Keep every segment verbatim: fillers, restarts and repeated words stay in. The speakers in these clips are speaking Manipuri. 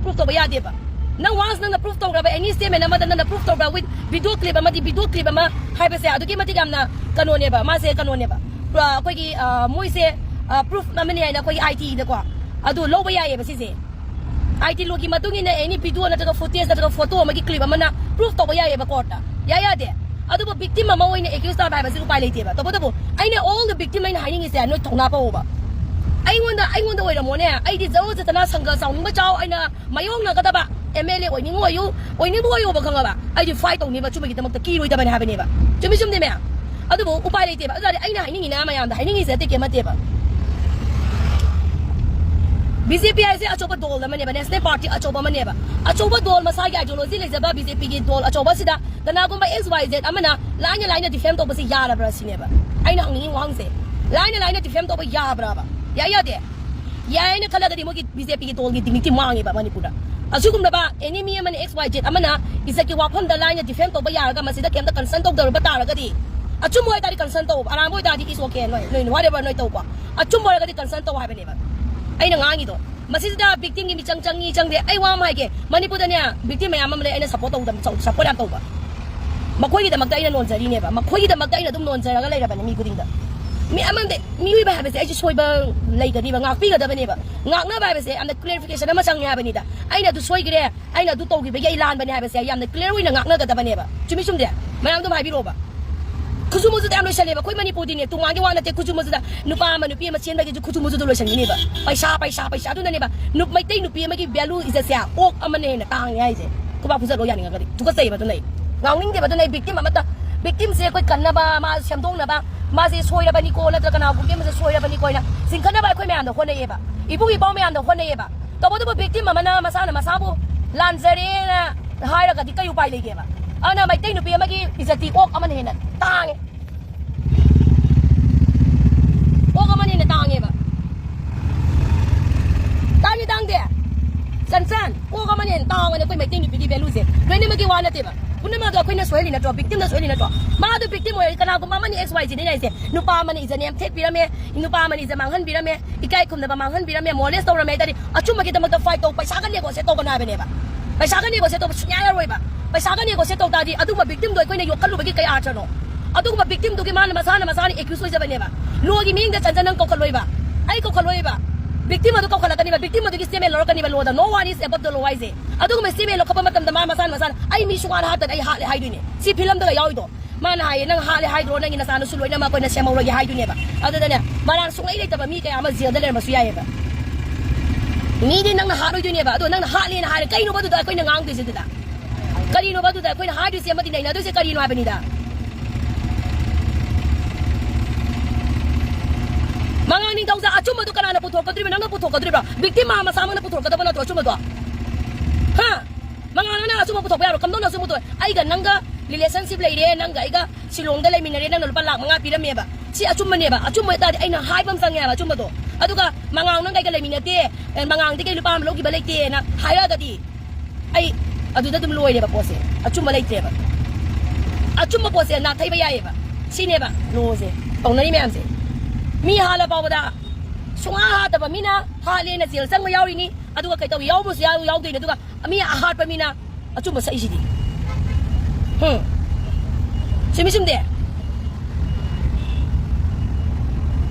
proof ꯇꯧꯕ ꯌꯥꯗꯦꯕ꯫ ꯅꯪ once ꯅꯪꯅ proof ꯇꯧꯈ꯭ꯔꯕ, any statement ꯑꯃꯗ ꯅꯪꯅ proof ꯇꯧꯈ꯭ꯔꯕ with video clip ꯑꯃꯗꯤ video clip ꯑꯃ ꯍꯥꯏꯕꯁꯦ ꯑꯗꯨꯛꯀꯤ ꯃꯇꯤꯛ ꯌꯥꯝꯅ ꯀꯩꯅꯣꯅꯦꯕ, ꯃꯥꯁꯦ ꯀꯩꯅꯣꯅꯦꯕ꯫ ꯄꯨꯔꯥ ꯑꯩꯈꯣꯏꯒꯤ, ꯑ, ꯃꯣꯏꯁꯦ, ꯑ, proof ꯑꯃꯅꯤ ꯍꯥꯏꯅ ꯑꯩꯈꯣꯏꯒꯤ I T ꯗꯀꯣ ꯑꯗꯨ ꯂꯧꯕ ꯌꯥꯏꯌꯦꯕ ꯁꯤꯁꯦ꯫ I T law ꯒꯤ ꯃꯇꯨꯡ ꯏꯟꯅ any video ꯅꯠꯇ꯭ꯔꯒ footage ꯅꯠꯇ꯭ꯔꯒ photo ꯑꯃꯒꯤ clip ꯑꯃꯅ proof ꯇꯧꯕ ꯌꯥꯏꯌꯦꯕ court ꯇ꯫ ꯌꯥꯏ ꯌꯥꯗꯦ? ꯑꯗꯨꯕꯨ victim ꯑꯃ ꯑꯣꯏꯅ accused ꯇꯥꯕ ꯍꯥꯏꯕꯁꯤ ꯎꯄꯥꯏ ꯂꯩꯇꯦꯕ꯫ ꯇꯧꯕꯇꯕꯨ ꯑꯩꯅ all the victim ꯑꯩꯅ ꯍꯥꯏꯅꯤꯡꯉꯤꯁꯦ ꯅꯣꯏ ꯊꯧꯅꯥ ꯄꯧꯕ꯫ ꯑꯩꯉꯣꯟꯗ, ꯑꯩꯉꯣꯟꯗ ꯑꯣꯏꯔꯝꯃꯣꯅꯦ, ꯑꯩꯗꯤ ꯖꯔꯣ ꯆꯠꯇꯅ ꯁꯪꯒ ꯆꯥꯎꯅꯤꯡꯕ ꯆꯥꯎ, ꯑꯩꯅ ꯃꯥꯌꯣꯛꯅꯒꯗꯕ M L A ꯑꯣꯏꯅꯤꯡꯉꯨ ꯑꯣꯏꯌꯨ, ꯑꯣꯏꯅꯤꯡꯕ ꯑꯣꯏꯌꯣꯕ, ꯈꯪꯉꯕ? ꯑꯩꯗꯤ fight ꯇꯧꯅꯤꯕ, ꯆꯨꯝꯕꯒꯤꯗꯃꯛꯇ ꯀꯤꯔꯣꯏꯗꯕꯅꯦ ꯍꯥꯏꯕꯅꯦꯕ꯫ ꯆꯨꯝꯃꯤ ꯆꯨꯝꯗꯦ ꯃꯌꯥꯝ? ꯑꯗꯨꯕꯨ ꯎꯄꯥꯏ ꯂꯩꯇꯦꯕ꯫ ꯑꯗꯨꯗꯤ ꯑꯩꯅ ꯍꯥꯏꯅꯤꯡꯉꯤꯅ ꯃꯌꯥꯝꯗ ꯍꯥꯏꯅꯤꯡꯉꯤꯁꯦ ꯑꯇꯩ ꯀꯩꯝ ꯅꯠꯇꯦꯕ꯫ B J P ꯍꯥꯏꯁꯦ ꯑꯆꯧꯕ ꯗꯣꯜ ꯑꯃꯅꯦꯕ, national party ꯑꯆꯧꯕ ꯑꯃꯅꯦꯕ꯫ ꯑꯆꯧꯕ ꯗꯣꯜ ꯃꯁꯥꯒꯤ ideology ꯂꯩꯖꯕ B J P ꯒꯤ ꯗꯣꯜ ꯑꯆꯧꯕ ꯑꯁꯤꯗ ꯀꯅꯥꯒꯨꯝꯕ X Y Z ꯑꯃꯅ ꯂꯥꯏꯅ ꯂꯥꯏꯅ defame ꯇꯧꯕꯁꯦ ꯌꯥꯔꯕ꯭ꯔꯥ ꯁꯤꯅꯦꯕ ꯑꯩꯅ ꯍꯪꯅꯤꯡꯉꯤ ꯋꯥꯍꯪꯁꯦ꯫ ꯂꯥꯏꯅ ꯂꯥꯏꯅ defame ꯇꯧꯕ ꯌꯥꯕ꯭ꯔꯥꯕ? ꯌꯥꯏ ꯌꯥꯗꯦ? ꯌꯥꯏꯅ ꯈꯜꯂꯒꯗꯤ ꯃꯣꯏꯒꯤ B J P ꯒꯤ ꯗꯣꯜꯒꯤ dignity ꯃꯥꯡꯉꯦꯕ ꯃꯅꯤꯄꯨꯔꯗ꯫ ꯑꯁꯤꯒꯨꯝꯂꯕ enemy ꯑꯃꯅ X Y Z ꯑꯃꯅ ꯏꯖꯠꯀꯤ ꯋꯥꯐꯝꯗ ꯂꯥꯏꯅ defame ꯇꯧꯕ ꯌꯥꯔꯒ ꯃꯁꯤꯗ ꯀꯩꯝꯇ concern ꯇꯧꯗꯕ ꯇꯥꯔꯒꯗꯤ, ꯑꯆꯨꯝꯕ ꯑꯣꯏꯇꯥꯔꯗꯤ concern ꯇꯧ, ꯑꯔꯥꯟꯕ ꯑꯣꯏꯇꯥꯔꯗꯤ is okay, ꯅꯣꯏ, ꯅꯣꯏ whatever ꯅꯣꯏ ꯇꯧꯀꯣ, ꯑꯆꯨꯝꯕ ꯑꯣꯏꯔꯒꯗꯤ concern ꯇꯧ ꯍꯥꯏꯕꯅꯦꯕ ꯑꯩꯅ ꯉꯥꯡꯉꯤꯗꯣ꯫ ꯃꯁꯤꯗ victim ꯒꯤ ꯃꯤꯆꯪ ꯆꯪꯉꯤ ꯆꯪꯗꯦ, ꯑꯩ ꯋꯥ ꯑꯃ ꯍꯥꯏꯒꯦ, ꯃꯅꯤꯄꯨꯔꯗꯅꯦ victim ꯃꯌꯥꯝ ꯑꯃ ꯂꯩ, ꯑꯩꯅ support ꯇꯧꯗꯕ, support ꯌꯥꯝ ꯇꯧꯕ꯫ ꯃꯈꯣꯏꯒꯤꯗꯃꯛꯇ ꯑꯩꯅ ꯅꯣꯟꯖꯔꯤꯅꯦꯕ, ꯃꯈꯣꯏꯒꯤꯗꯃꯛꯇ ꯑꯩꯅ ꯑꯗꯨꯝ ꯅꯣꯟꯖꯔꯒ ꯂꯩꯔꯕꯅꯦ ꯃꯤ ꯈꯨꯗꯤꯡꯗ꯫ ꯃꯤ ꯑꯃꯗ, ꯃꯤꯑꯣꯏꯕ ꯍꯥꯏꯕꯁꯦ ꯑꯩꯁꯨ ꯁꯣꯏꯕ ꯂꯩꯒꯅꯤꯕ, ꯉꯥꯛꯄꯤꯒꯗꯕꯅꯦꯕ꯫ ꯉꯥꯛꯅꯕ ꯍꯥꯏꯕꯁꯦ ꯌꯥꯝꯅ clarification ꯑꯃ ꯆꯪꯉꯦ ꯍꯥꯏꯕꯅꯤꯗ꯫ ꯑꯩꯅ ꯑꯗꯨ ꯁꯣꯏꯈ꯭ꯔꯦ, ꯑꯩꯅ ꯑꯗꯨ ꯇꯧꯈꯤꯕꯒꯤ ꯑꯩ ꯂꯥꯟꯕꯅꯦ ꯍꯥꯏꯕꯁꯦ ꯌꯥꯝꯅ clear ꯑꯣꯏꯅ ꯉꯥꯛꯅꯒꯗꯕꯅꯦꯕ꯫ ꯆꯨꯝꯃꯤ ꯆꯨꯝꯗꯦ? ꯃꯌꯥꯝ ꯑꯗꯨꯝ ꯍꯥꯏꯕꯤꯔꯛꯑꯣꯕ꯫ ꯈꯨꯖꯨ ꯃꯨꯖꯨꯗ ꯌꯥꯝ ꯂꯣꯏꯁꯜꯂꯦꯕ ꯑꯩꯈꯣꯏ ꯃꯅꯤꯄꯨꯔꯗꯤꯅꯦ, ꯇꯣꯉꯥꯟꯒꯤ ꯋꯥ ꯅꯠꯇꯦ꯫ ꯈꯨꯖꯨ ꯃꯨꯖꯨꯗ ꯅꯨꯄꯥ ꯑꯃ ꯅꯨꯄꯤ ꯑꯃ ꯆꯦꯟꯕꯒꯤꯁꯨ ꯈꯨꯖꯨ ꯃꯨꯖꯨꯗ ꯂꯣꯏꯁꯟꯈꯤꯅꯦꯕ꯫ ꯄꯩꯁꯥ, ꯄꯩꯁꯥ, ꯄꯩꯁꯥ꯫ ꯑꯗꯨꯅꯅꯦꯕ ꯅꯨꯞ-, ꯃꯩꯇꯩ ꯅꯨꯄꯤ ꯑꯃꯒꯤ value, ꯏꯖꯠꯁꯦ ꯑꯣꯛ ꯑꯃꯅ ꯍꯦꯟꯅ ꯇꯥꯡꯉꯦ ꯍꯥꯏꯁꯦ꯫ ꯈꯨꯕꯥꯛ ꯐꯨꯖꯜꯂꯣ ꯌꯥꯅꯤꯡꯉꯒꯗꯤ꯫ ꯇꯨꯀꯠꯆꯩꯌꯦꯕ ꯑꯗꯨꯅ ꯑꯩ꯫ ꯉꯥꯡꯅꯤꯡꯗꯦꯕ ꯑꯗꯨꯅ ꯑꯩ꯫ Victim ꯑꯃꯠꯇ, victim ꯁꯦ ꯑꯩꯈꯣꯏ ꯀꯟꯅꯕ, ꯃꯥ ꯁꯦꯝꯗꯣꯛꯅꯕ, ꯃꯥꯁꯦ ꯁꯣꯏꯔꯕꯅꯤꯀꯣ, ꯅꯠꯇ꯭ꯔꯒ ꯀꯅꯥꯒꯨꯝꯕꯤ ꯑꯃꯁꯦ ꯁꯣꯏꯔꯕꯅꯤꯀꯣ ꯍꯥꯏꯅ ꯆꯤꯡꯈꯠꯅꯕ ꯑꯩꯈꯣꯏ ꯃꯌꯥꯝꯅ ꯍꯣꯠꯅꯩꯌꯦꯕ꯫ ꯏꯕꯨꯡ ꯏꯄ꯭ꯋꯥ ꯃꯌꯥꯝꯅ ꯍꯣꯠꯅꯩꯌꯦꯕ꯫ ꯇꯧꯕꯇꯕꯨ victim ꯑꯃꯅ ꯃꯁꯥꯅ ꯃꯁꯥꯕꯨ ꯂꯥꯟꯖꯔꯦꯅ ꯍꯥꯏꯔꯒꯗꯤ ꯀꯩ ꯎꯄꯥꯏ ꯂꯩꯒꯦꯕ? ꯑꯗꯨꯅ ꯃꯩꯇꯩ ꯅꯨꯄꯤ ꯑꯃꯒꯤ ꯏꯖꯠꯇꯤ ꯑꯣꯛ ꯑꯃꯅ ꯍꯦꯟꯅ ꯇꯥꯡꯉꯦ꯫ ꯑꯣꯛ ꯑꯃꯅ ꯍꯦꯟꯅ ꯇꯥꯡꯉꯦꯕ꯫ ꯇꯥꯡꯉꯤ ꯇꯥꯡꯗꯦ? ꯆꯟꯆꯟ, ꯑꯣꯛ ꯑꯃꯅ ꯍꯦꯟꯅ ꯇꯥꯡꯕꯅꯦ ꯑꯩꯈꯣꯏ ꯃꯩꯇꯩ ꯅꯨꯄꯤꯒꯤ value ꯁꯦ꯫ ꯂꯣꯏꯅꯃꯛꯀꯤ ꯋꯥ ꯅꯠꯇꯦꯕ꯫ ꯄꯨꯝꯅꯃꯛ ꯑꯗꯣ ꯑꯩꯈꯣꯏꯅ ꯁꯣꯏꯍꯜꯂꯤ ꯅꯠꯇ꯭ꯔꯣ? ꯕꯤꯛꯇꯤꯝꯗ ꯁꯣꯏꯍꯜꯂꯤ ꯅꯠꯇ꯭ꯔꯣ? ꯃꯥꯗꯣ ꯕꯤꯛꯇꯤꯝ ꯑꯣꯏꯔꯗꯤ ꯀꯅꯥꯒꯨꯝꯕ ꯑꯃꯅ ꯑꯦꯛꯁ ꯋꯥꯏ ꯖꯦꯗꯅ ꯍꯥꯏꯁꯦ, ꯅꯨꯄꯥ ꯑꯃꯅ ꯏꯖꯠ ꯅꯦꯝꯊꯦꯛꯄꯤꯔꯝꯃꯦ, ꯅꯨꯄꯥ ꯑꯃꯅ ꯏꯖꯠ ꯃꯥꯡꯍꯟꯕꯤꯔꯝꯃꯦ, ꯏꯀꯥꯏ ꯈꯨꯝꯅꯕ ꯃꯥꯡꯍꯟꯕꯤꯔꯝꯃꯦ, ꯃꯣꯂꯦꯁ ꯇꯧꯔꯝꯃꯦ ꯍꯥꯏꯇꯥꯔꯗꯤ ꯑꯆꯨꯝꯕꯒꯤꯗꯃꯛꯇ ꯐꯥꯏꯠ ꯇꯧ, ꯄꯩꯁꯥꯒ ꯅꯦꯒꯣꯁꯤꯌꯦꯠ ꯇꯧꯒꯅꯨ ꯍꯥꯏꯕꯅꯦꯕ꯫ ꯄꯩꯁꯥꯒ ꯅꯦꯒꯣꯁꯤꯌꯦꯠ ꯇꯧꯕ ꯁꯨꯡꯌꯥ ꯌꯥꯔꯣꯏꯕ꯫ ꯄꯩꯁꯥꯒ ꯅꯦꯒꯣꯁꯤꯌꯦꯠ ꯇꯧ ꯇꯥꯔꯗꯤ ꯑꯗꯨꯒꯨꯝꯕ ꯕꯤꯛꯇꯤꯝꯗꯣ ꯑꯩꯈꯣꯏꯅ ꯌꯣꯛꯈꯠꯂꯨꯕꯒꯤ ꯀꯩ ꯑꯥꯔꯊꯅꯣ? ꯑꯗꯨꯒꯨꯝꯕ ꯕꯤꯛꯇꯤꯝꯗꯨꯒꯤ ꯃꯥꯅ ꯃꯁꯥꯅ ꯃꯁꯥꯅ ꯑꯦꯀ꯭ꯌꯨꯁ ꯑꯣꯏꯖꯕꯅꯦꯕ꯫ ꯂꯣꯒꯤ ꯃꯤꯠꯌꯦꯡꯗ ꯆꯟꯖ ꯅꯪ ꯀꯧꯈꯠꯂꯣꯏꯕ, ꯑꯩ ꯀꯧꯈꯠꯂꯣꯏꯕ꯫ ꯕꯤꯛꯇꯤꯝ ꯑꯗꯨ ꯀꯧꯈꯠꯂꯛꯀꯅꯤꯕ, ꯕꯤꯛꯇꯤꯝ ꯑꯗꯨꯒꯤ ꯁ꯭ꯇꯦꯠꯃꯦꯟ ꯂꯧꯔꯛꯀꯅꯤꯕ ꯂꯣꯗ, "No one is above the law" ꯍꯥꯏꯁꯦ꯫ ꯑꯗꯨꯒꯨꯝꯕ ꯁ꯭ꯇꯦꯠꯃꯦꯟ ꯂꯧꯈꯠꯄ ꯃꯇꯝꯗ ꯃꯥ ꯃꯁꯥꯅ ꯃꯁꯥꯅ "ꯑꯩ ꯃꯤ ꯁꯨꯡꯍꯥꯠ ꯍꯥꯠꯇꯅ ꯑꯩ ꯍꯥꯠꯂꯦ" ꯍꯥꯏꯗꯣꯏꯅꯦ꯫ ꯁꯤ ꯐꯤꯂꯝꯗꯒ ꯌꯥꯎꯔꯤꯗꯣ꯫ ꯃꯥꯅ ꯍꯥꯏꯌꯦ, "ꯅꯪ ꯍꯥꯠꯂꯦ ꯍꯥꯏꯗ꯭ꯔꯣ, ꯅꯪꯒꯤ ꯅꯆꯥꯅꯁꯨ ꯂꯣꯏꯅꯃꯛ ꯑꯩꯈꯣꯏꯅ ꯁꯦꯝꯍꯧꯔꯒꯦ" ꯍꯥꯏꯗꯣꯏꯅꯦꯕ꯫ ꯑꯗꯨꯗꯅꯦ, ꯃꯔꯥꯜ ꯁꯨꯡꯂꯩ ꯂꯩꯇꯕ ꯃꯤ ꯀꯌꯥ ꯑꯃ ꯖꯦꯜꯗ ꯂꯩꯔꯝꯕꯁꯨ ꯌꯥꯏꯌꯦꯕ꯫ ꯃꯤꯗꯤ ꯅꯪꯅ ꯍꯥꯠꯂꯣꯏꯗꯣꯏꯅꯦꯕ꯫ ꯑꯗꯣ ꯅꯪꯅ ꯍꯥꯠꯂꯦꯅ ꯍꯥꯏꯔꯦ, ꯀꯩꯅꯣꯕ ꯑꯗꯨꯗ ꯑꯩꯈꯣꯏꯅ ꯉꯥꯡꯗꯣꯏꯁꯦ ꯑꯗꯨꯗ? ꯀꯔꯤꯅꯣꯕ ꯑꯗꯨꯗ ꯑꯩꯈꯣꯏꯅ ꯍꯥꯏꯗꯣꯏꯁꯦ ꯑꯃꯗꯤ ꯅꯩꯅꯗꯣꯏꯁꯦ ꯀꯔꯤꯅꯣ ꯍꯥꯏꯕꯅꯤꯗ? ꯃꯉꯥꯡ ꯅꯤꯡꯊꯧꯖꯥ, ꯑꯆꯨꯝꯕꯗꯣ ꯀꯅꯥꯅ ꯄꯨꯊꯣꯛꯀꯗꯧꯔꯤꯕ? ꯅꯪꯅ ꯄꯨꯊꯣꯛꯀꯗꯧꯔꯤꯕ꯭ꯔꯣ? ꯕꯤꯛꯇꯤꯝ ꯃꯥ ꯃꯁꯥꯃꯛꯅ ꯄꯨꯊꯣꯔꯛꯀꯗꯕ ꯅꯠꯇ꯭ꯔꯣ ꯑꯆꯨꯝꯕꯗꯣ? ꯍꯥ? ꯃꯉꯥꯡ, ꯅꯪꯅ ꯑꯆꯨꯝꯕ ꯄꯨꯊꯣꯛꯄ ꯌꯥꯔꯣ? ꯀꯝꯗꯧꯅ ꯑꯆꯨꯝꯕ ꯄꯨꯊꯣꯛ? ꯑꯩꯒ ꯅꯪꯒ ꯔꯤꯂꯦꯁꯟꯁꯤꯞ ꯂꯩꯔꯦ, ꯅꯪꯒ ꯑꯩꯒ ꯁꯤꯂꯣꯡꯗ ꯂꯩꯃꯤꯟꯅꯔꯦ, ꯅꯪꯅ ꯂꯨꯄꯥ ꯂꯥꯈ ꯃꯉꯥ ꯄꯤꯔꯝꯃꯦꯕ꯫ ꯁꯤ ꯑꯆꯨꯝꯕꯅꯦꯕ꯫ ꯑꯆꯨꯝꯕ ꯑꯣꯏꯇꯥꯔꯗꯤ ꯑꯩꯅ ꯍꯥꯏꯕ ꯑꯃ ꯆꯪꯉꯦ ꯍꯥꯏꯕ ꯑꯆꯨꯝꯕꯗꯣ꯫ ꯑꯗꯨꯒ ꯃꯉꯥꯡ ꯅꯪꯒ ꯑꯩꯒ ꯂꯩꯃꯤꯟꯅꯗꯦ, ꯑꯦ, ꯃꯉꯥꯡꯗꯒꯤ ꯑꯩ ꯂꯨꯄꯥ ꯑꯃ ꯂꯧꯈꯤꯕ ꯂꯩꯇꯦꯅ ꯍꯥꯏꯔꯛꯑꯒꯗꯤ ꯑꯩ ꯑꯗꯨꯗ ꯑꯗꯨꯝ ꯂꯣꯏꯔꯦꯕ ꯄꯣꯠꯁꯦ꯫ ꯑꯆꯨꯝꯕ ꯂꯩꯇ꯭ꯔꯦꯕ꯫ ꯑꯆꯨꯝꯕ ꯄꯣꯠꯁꯦ ꯅꯥꯊꯩꯕ ꯌꯥꯏꯌꯦꯕ꯫ ꯁꯤꯅꯦꯕ ꯂꯣꯁꯦ ꯇꯧꯅꯔꯤ ꯃꯌꯥꯝꯁꯦ꯫ ꯃꯤ ꯍꯥꯠꯂ ꯐꯥꯎꯕꯗ ꯁꯨꯡꯍꯥꯠ ꯍꯥꯠꯇꯕ ꯃꯤꯅ ꯍꯥꯠꯂꯦꯅ ꯖꯦꯜ ꯆꯪꯕ ꯌꯥꯎꯔꯤꯅꯤ꯫ ꯑꯗꯨꯒ ꯀꯩꯗꯧꯕ ꯌꯥꯎꯕꯁꯨ ꯌꯥꯎ-, ꯌꯥꯎꯗꯣꯏꯅꯤ꯫ ꯑꯗꯨꯒ ꯃꯤ ꯑꯍꯥꯠꯄ ꯃꯤꯅ ꯑꯆꯨꯝꯕ ꯁꯛꯏꯁꯤꯗꯤ꯫ ꯍꯝ꯫ ꯆꯨꯝꯃꯤ ꯆꯨꯝꯗꯦ?